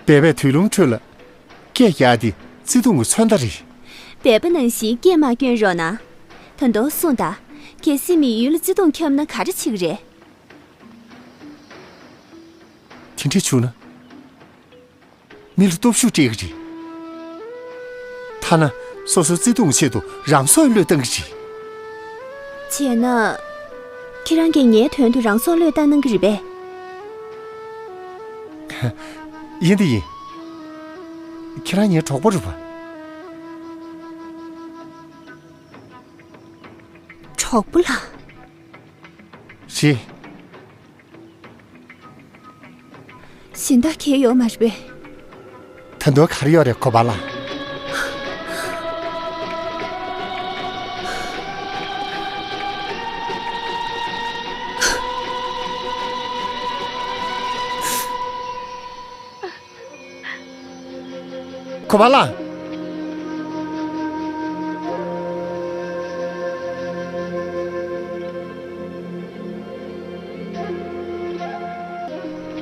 རེད། སྦལ་པས་དུས་རླུང་ཁྲོད་ལ་སྐད་རྒྱག་ཡ་དེ་བརྩེ་དུང་གི་མཚོན་རྟགས་རེད། སྦལ་པ་ནང་བཞིན་སྐད་མ་སྐྱོན་རོགས་གནང་། ད་དུང་གསུངས་དང་། གལ་སྲིད་མི་ཡུལ་ལ་བརྩེ་དུང་ཁྱབ་ན་ག་རེ་བྱེད་ཀྱི་རེད། དེ་འདྲ་བྱུང་ན། མི་ལ་སྟོབས་ཤུགས་སྤྲད་ཀྱི་རེད། ཐ་ན་སོ་སོའི་བརྩེ་དུང་གི་ཆེད་དུ་རང་སྲོག་བློས་བཏང་གི་རེད། བྱས་ན། ཁྱེད་རང་གིས་ངའི་དོན་དུ་རང་སྲོག་བློས་བཏང་གནང་གི་རེད་པས། ཡིན་དེ་ཡིན། ཁྱེད་རང་ངའི་གྲོགས་པོ་རེད་པ། གྲོགས་པོ་ལགས། རེད། གཞན་དག་གང་ཡོད་མ་རེད་པས། ད་དུང་ག་རེ་ཡོད་རེད་ཁོ་པ་ལགས། ཁོ་པ་ལགས།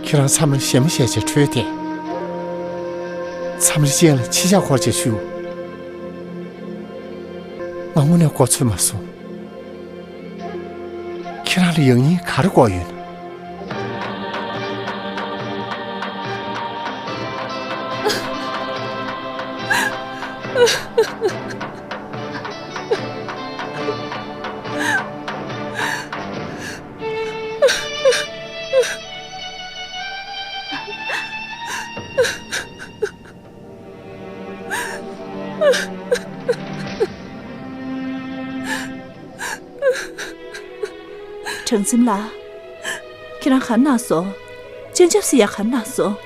ཁྱེད་རང་མཚམས་རེ་ཞེ་མ་ཞེ་བྱས་ཁྲོས་ཏེ། མཚམས་རེ་སྤྱན་ལ་མཆི་ཞག་འཁོར་བྱས་བཞུགས། ང་དངོས་གནས་མགོ་ཚོས་མ་སོང་། ཁྱེད་རང་ལ་ཡང་སྙིང་ག་རེ་དགོས་ཡོད་ན། གྲང་འཛིན་ལགས། ཁྱེད་རང་ག་རེ་གནང་སོང་། སྤྱན་ཆབ་སི་ཡ་ག་རེ་གནང་སོང་།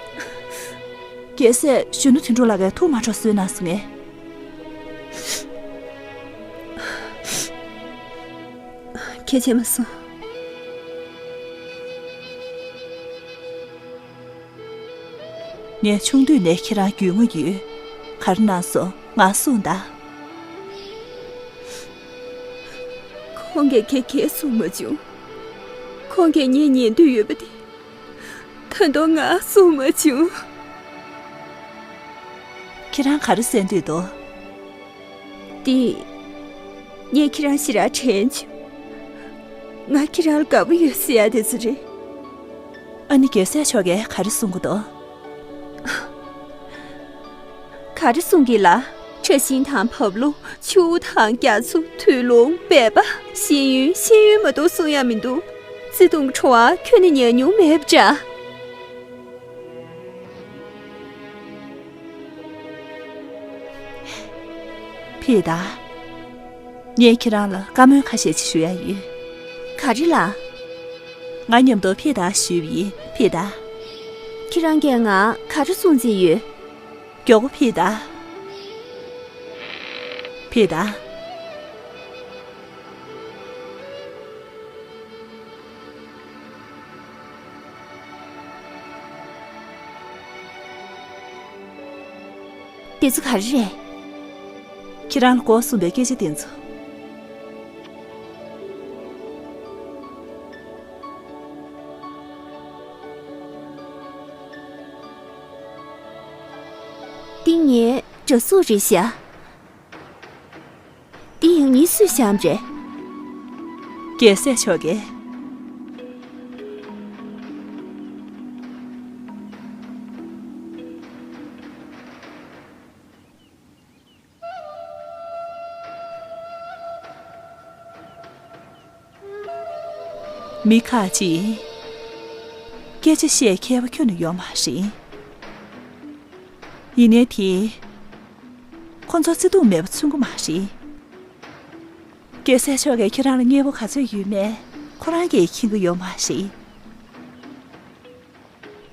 རྒྱལ་སྲས་གཞོན་ནུ་དོན་གྲུབ་ལགས་ཀྱིས་ཐུགས་མ་འཕྲོག་བཟོས་གནང་སོང་ངས། ཁྱེད་བྱས་མ་སོང་། ངས་ཆུང་དུས་ནས་ཁྱེད་རང་རྒྱུས་མངའ་ཡོད། ག་རེ་གནང་སོང་ང་གསུངས་དང་། ཁོང་གིས་ཁྱེད་གས་གསུང་མ་བྱུང་། ཁོང་གིས་ངའི་ཉན་འདོད་ཡོད་པ་དེ། ད་དུང་ང་གསུང་མ་བྱུང་། ཁྱེད་རང་ག་རེ་ཟེར་འདོད་འདུག། འདི། ངས་ཁྱེད་རང་ཞེ་དྲག་དྲན་བྱུང་། ང་ཁྱེད་རང་ལ་དགའ་པོ་ཡོད་ཟེར་ཡ་དེ་ཚོ་རེད། ཨ་ནི་རྒྱལ་སྲས་མཆོག་གིས་ག་རེ་གསུང་གི་འདུག། ག་རེ་གསུང་གི་ལ། ཁྲ་ཤིང་དང་བབས་ལོ། ཆུ་བོ་དང་རྒྱ་མཚོ། དུས་ལོང་། སྦལ་པ། ཤེས་ཡོན། ཤེས་ཡོན་མ་གཏོགས་གསུང་ཡ་མི་འདུག། བརྩེ་དུང་གི་ཁྲོ་བ་ཁྱོན་ནས་ཉར་མྱོང་མེད་པ་འདྲ། ཕེ་ད། ངས་ཁྱེད་རང་ལ་བཀའ་མོལ་ཁ་ཤས་ཅིག་ཞུ་ཡ་ཡོད། ག་རེ་ལགས། ང་མཉམ་དུ་ཕེ་ད་ཞུས་པ་ཡིན་ཕེ་ད། ཁྱེད་རང་གིས་ང་ག་རེ་གསུང་རྩིས་ཡོད། མགྱོགས་པོ་ཕེ་ད། ཕེ་ད། དེ་ཚོ་ག་རེ་རེད། ཁྱེད་རང་ལ་གོ་གསུངས་པའི་སྐད་ཆ་དེ་ཚོ། འདི་ངའི་འདྲ་གཟུགས་རེད་ཤག། འདི་ཡང་ཉིན་སུས་བཤམས་རེད། རྒྱལ་སྲས་མཆོག་གིས། མི་ཁ་ཅིག་སྐད་ཆ་བཤད་མཁས་པ་ཁྱོན་ནས་ཡོད་མ་རེད། ཡིན་ནའི་དེ། ཁོ་ཚོ་བརྩེ་དུང་མེད་པ་མཚོན་གྱི་མ་རེད། རྒྱལ་སྲས་མཆོག་གིས་ཁྱེད་རང་ལ་མཉེས་པོ་ག་ཚོད་ཡོད་མེད་ཁོ་རང་གིས་མཁྱེན་གྱི་ཡོད་མ་རེད།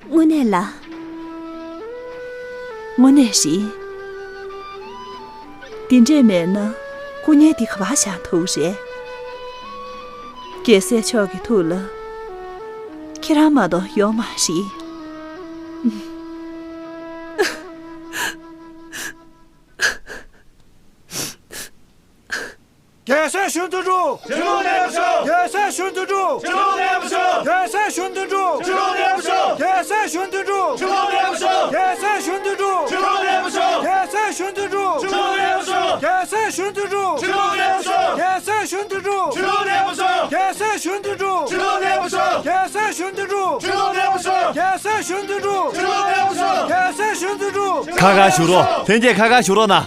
དངོས་གནས་ལ། དངོས་གནས་རེད། འདི་འདྲས་མེད་ན་སྐུ་བརྙན་འདི་ག་པར་བཞག་ཐུབ་རེད། རྒྱལ་སྲས་མཆོག་གི་ཐུགས་ལ་ཁྱེད་རང་མ་གཏོགས་ཡོད་མ་རེད། རྒྱལ་སྲས་གཞོན་ནུ་དོན་གྲུབ། ཕྱི་ལོགས་གནས་པར་ཤོག། རྒྱལ་སྲས་གཞོན་ནུ་དོན་གྲུབ། ཕྱི་ལོགས་གནས་པར་ཤོག། རྒྱལ་སྲས་གཞོན་ནུ་དོན་གྲུབ། ཕྱི་ལོགས་གནས་པར་ཤོག། རྒྱལ་སྲས་གཞོན་ནུ་དོན་གྲུབ། ཕྱི་ལོགས་གནས་པར་ཤོག། རྒྱལ་སྲས་གཞོན་ནུ་དོན་གྲུབ། ཕྱི་ལོགས་གནས་པར་ཤོག། རྒྱལ་སྲས་གཞོན་ནུ་དོན་གྲུབ། ཕྱི་ལོགས་གནས་པར་ཤོག། རྒྱལ་སྲས་གཞོན་ནུ་དོན་གྲུབ། ཕྱི་ལོགས་གནས་པར་ཤོག། རྒྱལ་སྲས་གཞོན་ནུ་དོན་གྲུབ། ཕྱི་ལོགས་གནས་པར་ཤོག། རྒྱལ་སྲས་གཞོན་ནུ་དོན་གྲུབ། ཕྱི་ལོགས་གནས་པར་ཤོག། རྒྱལ་སྲས་གཞོན་ནུ་དོན་གྲུབ། ཕྱི་ལོགས་གནས་པར་ཤོག། རྒྱལ་སྲས་གཞོན་ནུ་དོན་གྲུབ། ཁ་ཁ་བཞུགས་རོགས། ལྷན་རྒྱས་ཁ་ཁ་བཞུགས་རོགས་གནང་།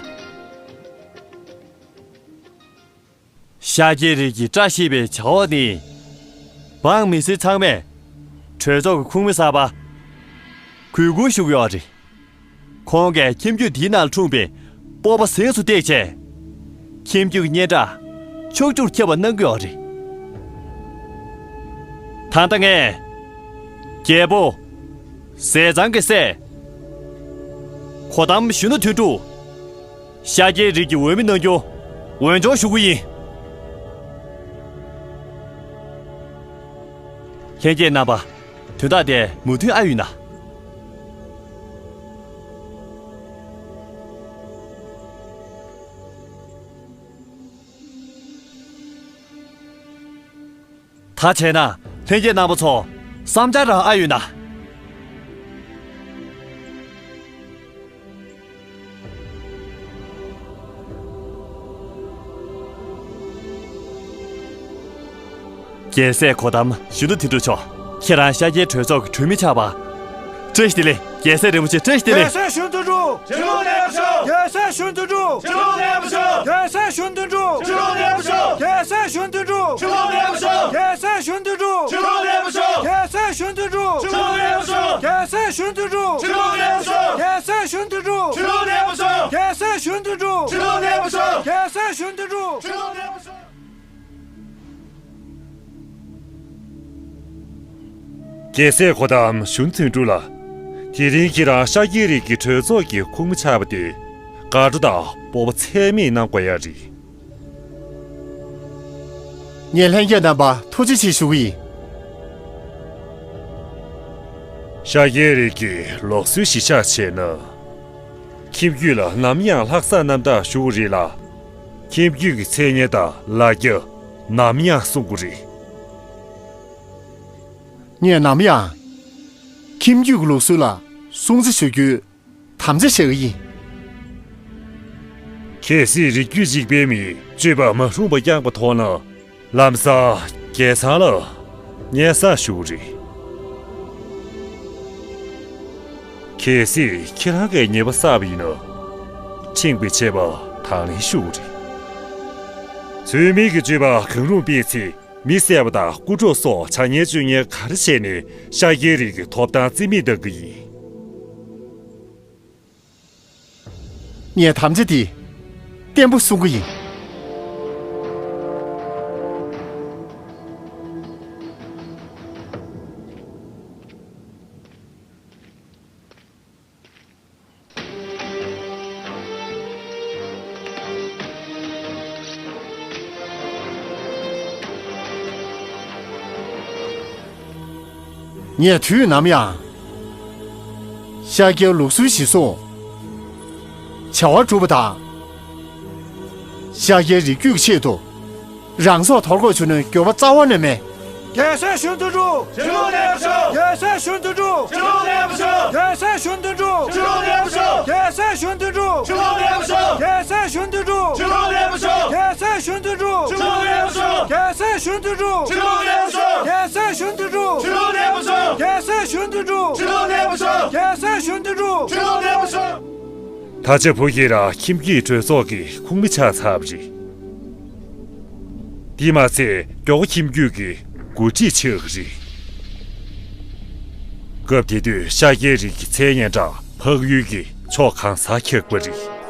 ཤཱཀྱའི་རིགས་ཀྱི་བཀྲ་ཤིས་པའི་བྱ་བ་ནི། འབངས་མི་སེར་ཚང་མས་གྲོས་ཚོགས་ཀྱི་ཁོངས་མི་གསར་པ་གུས་བཀུར་ཞུ་གི་ཡོད་རེད། ཁོང་གིས་ཁྱིམ་རྒྱུད་འདིའི་ནང་ལ་འཁྲུངས་པའི་སྤོབས་པ་གཟེངས་སུ་བཏེགས་བྱས། ཁྱིམ་རྒྱུད་ཀྱི་སྙན་གྲགས་ཕྱོགས་བཅུར་ཁྱབ་པ་གནང་གི་ཡོད་རེད། ད་ལྟ་ངས་རྒྱལ་པོ་ཟས་གཙང་གི་སྲས་གོ་ཏམ་གཞོན་ནུ་དོན་གྲུབ། ཤཱཀྱའི་རིགས་ཀྱི་འོས་མི་གནང་རྒྱུ་འོས་སྦྱོར་ཞུ་གི་ཡིན། ལྷན་རྒྱས་རྣམ་པ། དོན་དག་དེ་མོས་མཐུན་ཨ་ཡོད་ན། ད་བྱས་ན་ལྷན་རྒྱས་རྣམ་པ་ཚོ་བསམ་འཆར་རང་ཨ་ཡོད་ན། རྒྱལ་སྲས་གོ་ཏམ་གཞོན་ནུ་དོན་གྲུབ་མཆོག་ཁྱེད་རང་ཤཱཀྱའི་གྲོས་ཚོགས་ཀྱི་གྲོས་མི་ཆགས་པ། བཀྲ་ཤིས་བདེ་ལེགས། རྒྱལ་སྲས་རིན་པོ་ཆེ། བཀྲ་ཤིས་བདེ་ལེགས། རྒྱལ་སྲས་གཞོན་ནུ་དོན་གྲུབ། ཕྱི་ལོགས་ནས་བྱོས། རྒྱལ་སྲས་གཞོན་ནུ་དོན་གྲུབ། ཕྱི་ལོགས་ནས་བྱོས། རྒྱལ་སྲས་གཞོན་ནུ་དོན་གྲུབ། ཕྱི་ལོགས་ནས་བྱོས། རྒྱལ་སྲས་གཞོན་ནུ་དོན་གྲུབ། ཕྱི་ལོགས་ནས་བྱོས། རྒྱལ་སྲས་གཞོན་ནུ་དོན་གྲུབ། ཕྱི་ལོགས་ནས་བྱོས། རྒྱལ་སྲས་གཞོན་ནུ་དོན་གྲུབ། ཕྱི་ལོགས་ནས་བྱོས། རྒྱལ་སྲས་གཞོན་ནུ་དོན་གྲུབ། ཕྱི་ལོགས་ནས་བྱོས། རྒྱལ་སྲས་གཞོན་ནུ་དོན་གྲུབ། ཕྱི་ལོགས་ནས་བྱོས། རྒྱལ་སྲས་གཞོན་ནུ་དོན་གྲུབ། ཕྱི་ལོགས་ནས་བྱོས། རྒྱལ་སྲས་གཞོན་ནུ་དོན་གྲུབ། ཕྱི་ལོགས་ནས་བྱོས། རྒྱལ་སྲས་གོ་ཏམ་གཞོན་ནུ་དོན་གྲུབ་ལགས། དེ་རིང་ཁྱེད་རང་ཤཱཀྱའི་རིགས་ཀྱི་གྲོས་ཚོགས་ཀྱི་ཁོངས་མི་ཆགས་པ་དེ་དགའ་སྤྲོ་དང་སྤོབས་པ་ཚད་མེད་གནང་དགོས་ཡ་རེད། ངས་ལྷན་རྒྱས་རྣམ་པར་ཐུགས་རྗེ་ཆེ་ཞུ་གི་ཡིན། ཤཱཀྱའི་རིགས་ཀྱི་ལུགས་སྲོལ་གཞིར་བཞག་བྱས་ན། ཁྱིམ་རྒྱུད་ལ་ནམ་ཡང་ལྷག་བསམ་རྣམ་དག་ཞུ་གི་རེད་ལ། ཁྱིམ་རྒྱུད་ཀྱི་མཚན་སྙན་དང་ལ་རྒྱ་ནམ་ཡང་སྲུང་གི་རེད། ངས་ནམ་ཡང་ཁྱིམ་རྒྱུད་ཀྱི་ལུགས་སྲོལ་ལ་སྲུང་བརྩི་ཞུ་རྒྱུའི་དམ་བཅའ་བཞག་གི་ཡིན། གལ་སྲིད་རིགས་རྒྱུད་གཅིག་པའི་མིས་སྤྱོད་པ་མ་རུང་བ་བསྐྱངས་པ་མཐོང་ན། ལམ་སང་རྒྱལ་ཚང་ལ་སྙན་སེང་ཞུ་གི་རེད། གལ་སྲིད་ཁྱེད་རང་གིས་ཉེས་པ་བསགས་པ་ཡིན་ན། ཁྲིམས་ཀྱི་ཆད་པ་དང་ལེན་ཞུ་གི་རེད། ཚུལ་མིན་གྱི་སྤྱོད་པ་གང་རུང་སྤེལ་ཚེ། མི་བསད་པ་དང་རྐུ་འཕྲོག་སོགས་བྱ་ངན་སྤྱོད་ངན་ག་རེ་བྱས་ནས་ཤཱཀྱའི་རིགས་ཀྱི་ཐོབ་ཐང་རྩིས་མེད་གཏང་གི་ཡིན། ངས་དམ་བཅའ་འདི་བརྟན་པོ་སྲུང་གི་ཡིན། ངས་དུས་ནམ་ཡང་ཤཱཀྱའི་ལུགས་སྲོལ་གཞིར་བཟུང་བྱ་བ་སྒྲུབ་པ་དང་། ཤཱཀྱའི་རིགས་རྒྱུད་ཀྱི་ཆེད་དུ་རང་སྲོག་དོར་དགོས་བྱུང་ན་འགྱོད་པ་རྩ་བ་ནས་མེད། རྒྱལ་སྲས་གཞོན་ནུ་དོན་གྲུབ། ཕྱི་ལོགས་ནས་བྱོས། རྒྱལ་སྲས་གཞོན་ནུ་དོན་གྲུབ། ཕྱི་ལོགས་ནས་བྱོས། རྒྱལ་སྲས་གཞོན་ནུ་དོན་གྲུབ། ཕྱི་ལོགས་ནས་བྱོས། རྒྱལ་སྲས་གཞོན་ནུ་དོན་གྲུབ། ཕྱི་ལོགས་ནས་བྱོས། རྒྱལ་སྲས་གཞོན་ནུ་དོན་གྲུབ། ཕྱི་ལོགས་ནས་བྱོས། རྒྱལ་སྲས་གཞོན་ནུ་དོན་གྲུབ། ཕྱི་ལོགས་ནས་བྱོས། རྒྱལ་སྲས་གཞོན་ནུ་དོན་གྲུབ། ཕྱི་ལོགས་ནས་བྱོས། རྒྱལ་སྲས་གཞོན་ནུ་དོན་གྲུབ། ཕྱི་ལོགས་ནས་བྱོས། རྒྱལ་སྲས་གཞོན་ནུ་དོན་གྲུབ། ཕྱི་ལོགས་ནས་བྱོས། རྒྱལ་སྲས་གཞོན་ནུ་དོན་གྲུབ། ཕྱི་ལོགས་ནས་བྱོས། ད་ཆ་བུ་ཁྱེད་རང་ཁྱིམ་རྒྱུད་གྲོས་ཚོགས་ཀྱི་ཁོངས་མི་ཆགས་ཚར་བ་རེད། དེས་མ་ཚད་མགྱོགས་པོ་ཁྱིམ་རྒྱུད་ཀྱི་འགོ་ཁྲིད་ཆགས་ཀྱི་རེད། སྐབས་དེ་དུས་ཤཱཀྱའི་རིགས་ཀྱི་མཚན་སྙན་གྲགས་འཕགས་ཡུལ་གྱི་ཕྱོགས་གང་སར་ཁྱབ་པ་རེད།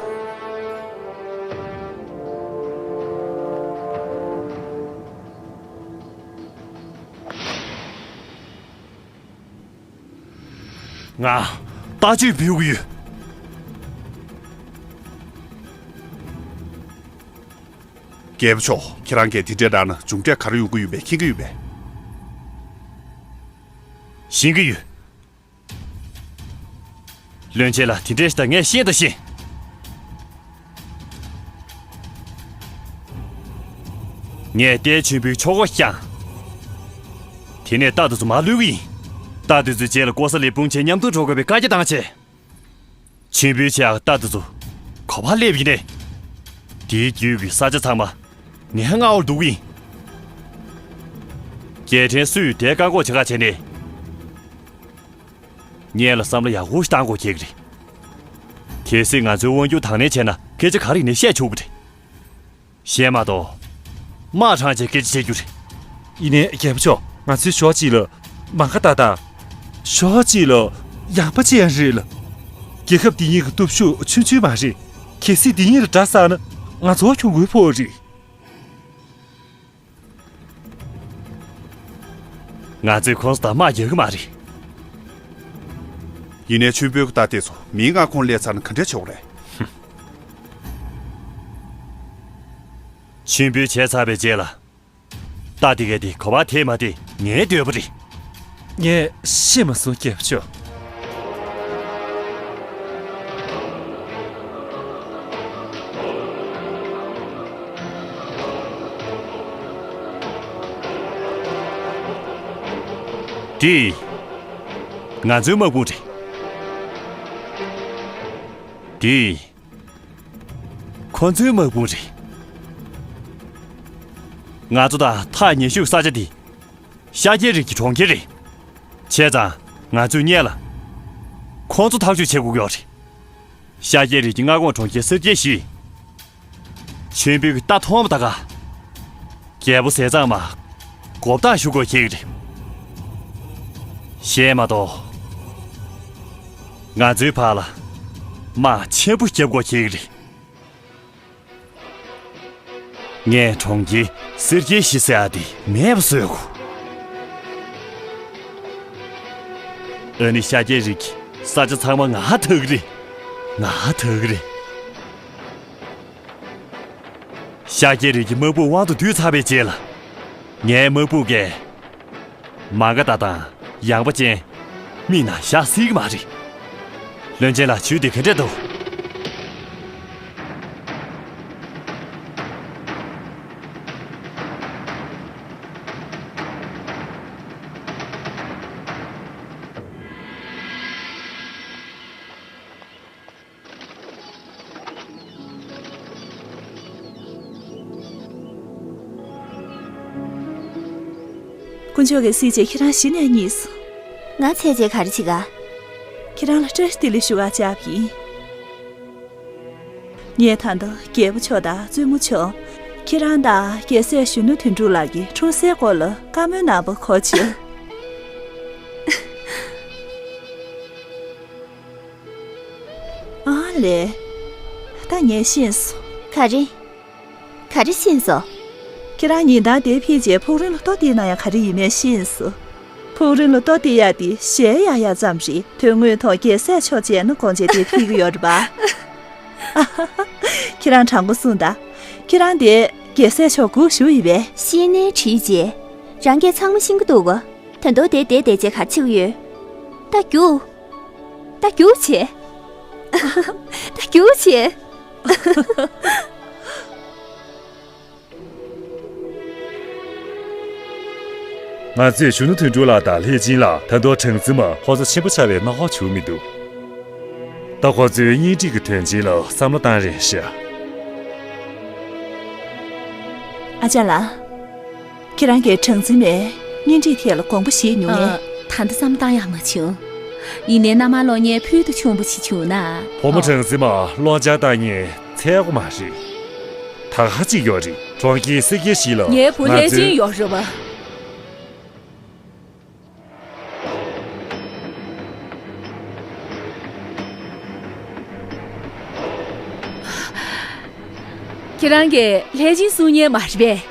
ང་ལྟ་སྤྱོད་འབུལ་གྱི་ཡོད། རྒྱལ་པོ་མཆོག་ཁྱེད་རང་གིས་དེ་འདྲའི་བསྒྲགས་ན་མཇུག་འབྲས་ག་རེ་ཡོང་གི་ཡོད་པས་མཁྱེན་གྱི་ཡོད་པས། ཤེས་ཀྱི་ཡོད། བློན་ཆེན་ལགས། དེ་འདྲའི་ཞིག་ད་ངས་ཤེས་དང་ཤེས། ངས་ལྟའི་མཆོད་འབུལ་ཆོག་གོ་བསྐྱངས། དེ་ནས་རྟ་དེ་ཚོ་མར་བླུག་གི་ཡིན། རྟ་དེ་ཚོའི་རྗེས་ལ་ཀོ་ས་ལའི་དཔུང་ཆེན་མཉམ་དུ་འགྲོ་དགོས་པའི་བཀའ་རྒྱ་བཏང་བྱས། མཆོད་འབུལ་བྱེད་ཡག་རྟ་དེ་ཚོ་ག་པར་སླེབས་ཡིན་ནས། དེའི་རྒྱུད་ཀྱི་ས་ཆ་ཚང་མ་ངས་མངའ་འོག་ལ་བསྡུ་གི་ཡིན། རྒྱལ་ཕྲན་སུས་དེ་བཀག་འགོག་བྱེད་ཁ་བྱས་ནས། ངས་ལ་བསམ་བློ་ཡག་པོ་ཞིག་བཏང་དགོས་ཀྱི་རེད། གལ་སྲིད་ང་ཚོའི་དབང་སྒྱུར་དང་ལེན་བྱས་ན་སྐད་ཆ་ག་རེ་ཡིན་ནའི་བཤད་ཆོག་པ་རེད། གཞན་མ་གཏོགས། དམག་དྲངས་བྱས་སྐད་ཆ་བཤད་རྒྱུ་རེད། ཡིན་ནའི་རྒྱལ་པོ་མཆོག་ང་ཚོའི་ཕྱོགས་གཅིག་ལ་མ་ག་ད་དང་། ཕྱོགས་གཅིག་ལ་ཡངས་པ་ཅན་རེད་ལ། རྒྱལ་ཁབ་འདི་གཉིས་ཀྱི་སྟོབས་ཤུགས་ཆུང་ཆུང་མ་རེད། གལ་སྲིད་འདི་གཉིས་ལ་དགྲ་བསགས་ན་ང་ཚོ་གྱོང་གུན་ཕོག་རེད། ང་ཚོས་ཁོང་ཚོ་དང་དམག་རྒྱག་གི་མ་རེད། ཡིན་ནའི་མཆོད་འབུལ་གྱི་རྟ་དེ་ཚོ་མིའི་མངའ་ཁོངས་སླེབས་ཚར་ན་ག་འདྲ་བྱེད་དགོས་རེད། མཆོད་འབུལ་བྱས་ཚར་བའི་རྗེས་ལ། རྟ་དེ་གས་དེ་ག་པར་དེད་མ་དེད་ངའི་འདོད་པ་རེད། ངས་ཤེས་མ་སོང་རྒྱལ་པོ་མཆོག་དེ་ང་ཚོའི་དམག་དཔུང་རེད། དེ་ཁོ་ཚོའི་དམག་དཔུང་རེད། ང་ཚོ་དང་ཐག་ཉེ་ཤོས་ས་ཆ་དེ་ཤཱཀྱའི་རིགས་ཀྱི་གྲོང་ཁྱེར་རེད། བྱས་ཙང་ང་ཚོས་སྔོན་ལ་ཁོ་ཚོ་ཐག་གཅོད་བྱེད་དགོས་ཀྱི་ཡོད་རེད། ཤཱཀྱའི་རིགས་ཀྱི་མངའ་ཁོངས་གྲོང་ཁྱེར་སེར་སྐྱའི་གཞི། མཆོད་འབུལ་གྱི་རྟ་མཐོང་བ་ད་ག་རྒྱལ་པོ་ཟས་གཙང་མ་མགོ་བཏགས་ཞུ་དགོས་ཁེལ་གྱི་རེད། གཞན་མ་གཏོགས། ང་ཚོའི་བར་ལ་དམག་ཆེན་པོ་རྒྱབ་དགོས་ཁེལ་གྱི་རེད། ངས་གྲོང་ཁྱེར་སེར་སྐྱའི་གཞི་ཟེར་ཡ་དེ་མེད་པ་བཟོ་དགོས། ཨ་ནི་ཤཱཀྱའི་རིགས་ཀྱི་ས་ཆ་ཚང་མ་ང་ཐག་རེད། ང་ཐག་རེད། ཤཱཀྱའི་རིགས་ཀྱི་དམག་དཔུང་དབང་དུ་བསྡུས་ཚར་བའི་རྗེས་ལ། ངའི་དམག་དཔུང་གིས་མ་ག་ད་དང་ཡངས་པ་ཅན་མིག་ནང་བཞག་སྲིད་ཀྱི་མ་རེད། བློན་ཆེན་ལགས། ཇུས་འདི་ག་འདྲས་འདུག་དཀོན་མཆོག་གིས་གཟིགས་བྱས་ཁྱེད་རང་གཞི་ནས་རྙེད་སོང་། ང་ཚད་བྱས་ག་རེ་བྱེད་ག་ཁྱེད་རང་ལ་བཀྲ་ཤིས་བདེ་ལེགས་ཞུ་བར་བཅར་བ་ཡིན། ངས་ད་ལྟ་རྒྱལ་པོ་མཆོག་དང་བཙུན་མོ་མཆོག་ཁྱེད་རང་དང་རྒྱལ་སྲས་གཞོན་ནུ་དོན་གྲུབ་ལགས་ཀྱི་འཁྲུག་སའི་སྐོར་ལ་བཀའ་མོལ་གནང་བ་གོ་ཕྱིར། ཨ་ལས། ད་ངས་ཤེས་སོང་། ག་རེ། ག་རེ་ཤེས་སོང་། ཁྱེད་རང་ཉིན་ལྟར་འདིར་ཕེབས་རྗེས་ཕུག་རོན་ལ་ལྟོ་སྟེར་ན་ཡང་ག་རེ་ཡིན་མིན་ཤེས་སོང་། ཕུག་རོན་ལ་ལྟོ་སྟེར་ཡག་དེ་གཞས་གཡར་ཡག་ཙམ་རེད། དོན་དངོས་ཐོག་རྒྱལ་སྲས་མཆོག་མཇལ་ན་དགོངས་བྱས་འདིར་ཕེབས་ཀྱི་ཡོད་རེད་པ། ཁྱེད་རང་དྲང་པོ་གསུངས་དང་། ཁྱེད་རང་དེ་རྒྱལ་སྲས་མཆོག་སྒུག་བཞུགས་ཡིན་པས། ཤེས་ནའི་དྲིས་རྗེས། རང་སྐད་ཚང་མ་ཤེས་ཀྱི་འདུག་ག་ད་དུང་དེར་བསྡད་བསྡད་བྱས་ག་རེ་བྱེད་ཀྱི་ཡོད། ད་རྒྱུགས། ད་རྒྱུགས་བྱེད། ད་རྒྱུགས་བྱེད། ང་ཚོས་གཞོན་ནུ་དོན་གྲུབ་ལགས་དང་ལྷས་སྦྱིན་ལགས། ད་དུང་གྲངས་འཛིན་མ་ཁོང་ཚོ་ཆེན་པོ་ཆགས་པའི་རྣམ་པ་བྱུང་མི་འདུག་ད་ཁོང་ཚོའི་གཉེན་སྒྲིག་གི་དོན་ཆེན་ལ་བསམ་བློ་བཏང་རན་ཤག་ཨ་ཅག་ལགས། ཁྱེད་རང་གིས་གྲངས་འཛིན་མའི་གཉེན་སྒྲིག་ཐད་ལ་དགོངས་པ་བཞེས་མྱོང་ངས། ཨ། ད་ལྟ་བསམ་བཏང་ཡག་མ་བྱུང་། ཡིན་ནའི་མནའ་མ་སློག་མཁན་ཕུལ་དུ་བྱུང་བ་ཞིག་བྱུང་ན། བུ་མོ་ཨ། གྲངས་འཛིན་མ་སློག་འཆར་བཏང་མཁན་འཚོལ་དགོས་མ་རེད། ད་ག་ཅིག་ཡོད་རེད། གྲོང་ཁྱེར་སེར་སྐྱའི་གཞི་ལ་ངའི་བུ་ང་ལྷས་ཚོའི་སྦྱིན་ཡོད་རེད་པ། ཁྱེད་རང་གིས་ལྷས་སྦྱིན་གསུང་མཁན་མ་རེད་པས།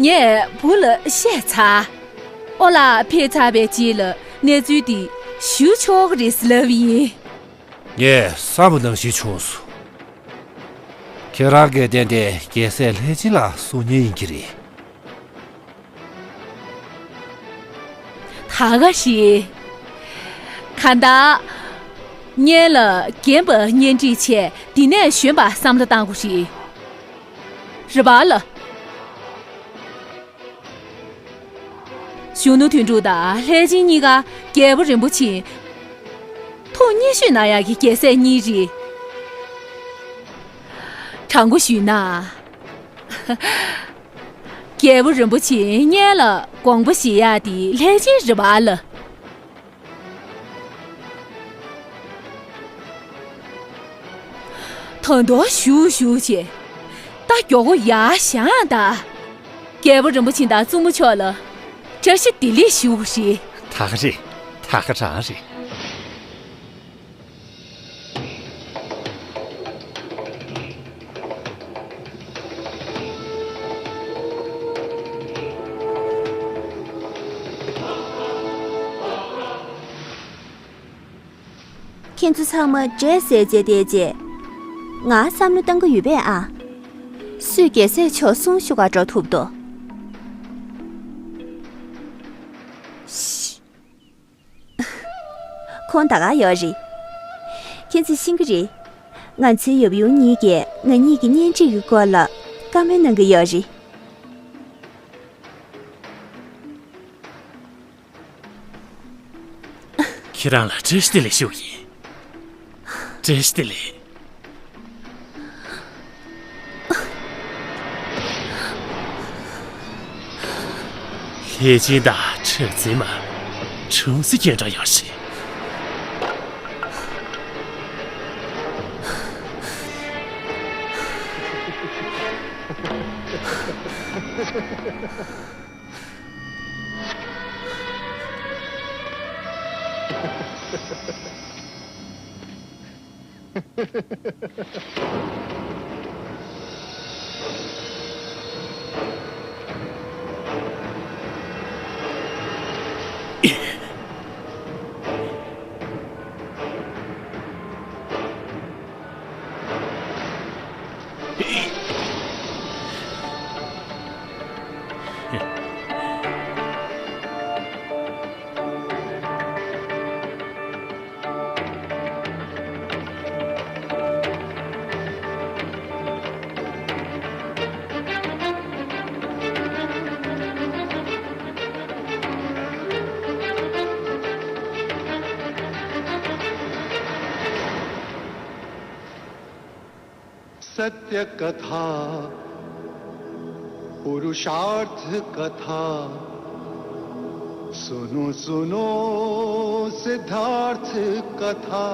ངས་བུ་ལ་བཤད་ཚར། ཨོ་ལགས་ཕེབས་ཚར་བའི་རྗེས་ལ་གནས་ཚུལ་འདི་ཞུ་ཆོག་གི་རེད་ཟེར་ལབ་ཡིན། ངས་བསམ་པ་ནང་བཞིན་བྱུང་སོང་། ཁྱེད་རང་གིས་གཏན་གཏན་རྒྱལ་སྲས་ལྷས་སྦྱིན་ལ་གསུང་མཁན་ཡིན་གྱི་རེད། ད་ག་རེད། གང་ལྟར། སྔོན་ལ་རྒན་པ་གཉེན་སྒྲིག་བྱས་འདི་ནས་གཞོན་པ་བསམ་བློ་བཏང་དགོས་རེད། རེད་པ་ལགས། གཞོན་ནུ་དོན་གྲུབ་དང་ལྷས་སྦྱིན་གཉིས་ཀ་རྒྱལ་པོ་རིན་པོ་ཆེ་ཐུགས་མཉེས་ཤོས་གནང་ཡག་གི་རྒྱལ་སྲས་གཉིས་རེད། དྲང་པོ་ཞུས་ན། རྒྱལ་པོ་རིན་པོ་ཆེ་སྔོན་ལ་དགོངས་པ་བཞེས་ཡག་དེ་ལྷས་སྦྱིན་རེད་པ་ལགས། ད་དུང་བཞུགས་བཞུགས་བྱས། ད་མགྱོགས་པོ་ཡར་བཞེངས་ད། རྒྱལ་པོ་རིན་པོ་ཆེ་དང་བཙུན་མོ་མཆོག་ལ་བཀྲ་ཤིས་བདེ་ལེགས་ཞུ་དགོས་རེད། ད་ག་རེད། ད་ག་རང་རེད། ཁྱེད་ཚོ་ཚང་མ་འདྲེ་བསད་རྗེས་བསྡད་རྗེས། ང་བསམ་བློ་བཏང་གི་ཡོད་པས་ཨ། སུས་རྒྱལ་སྲས་མཆོག་གསུང་ཞུ་ག་འགྲོ་ཐུབ་དོ། ཁོང་ད་ག་ཡོད་རེད། ཁྱེད་ཚོས་ཤེས་ཀྱི་རེད། ང་ཚོའི་ཡབ་ཡུམ་གཉིས་ཀྱིས་ང་གཉིས་ཀྱི་གཉེན་སྒྲིག་གི་སྐོར་ལ་བཀའ་མོལ་གནང་གི་ཡོད་རེད། ཁྱེད་རང་ལ་བཀྲ་ཤིས་བདེ་ལེགས་ཞུ་གི་ཡིན། བཀྲ་ཤིས་བདེ་ལེགས། ལྷས་སྦྱིན་དང་གྲགས་འཛིན་མ། ཆུང་སྲིད་སྐད་གྲགས་ཡོད་རེད། सत्य कथा, पुरुषार्थ कथा, सुनो सुनो सिद्धार्थ कथा।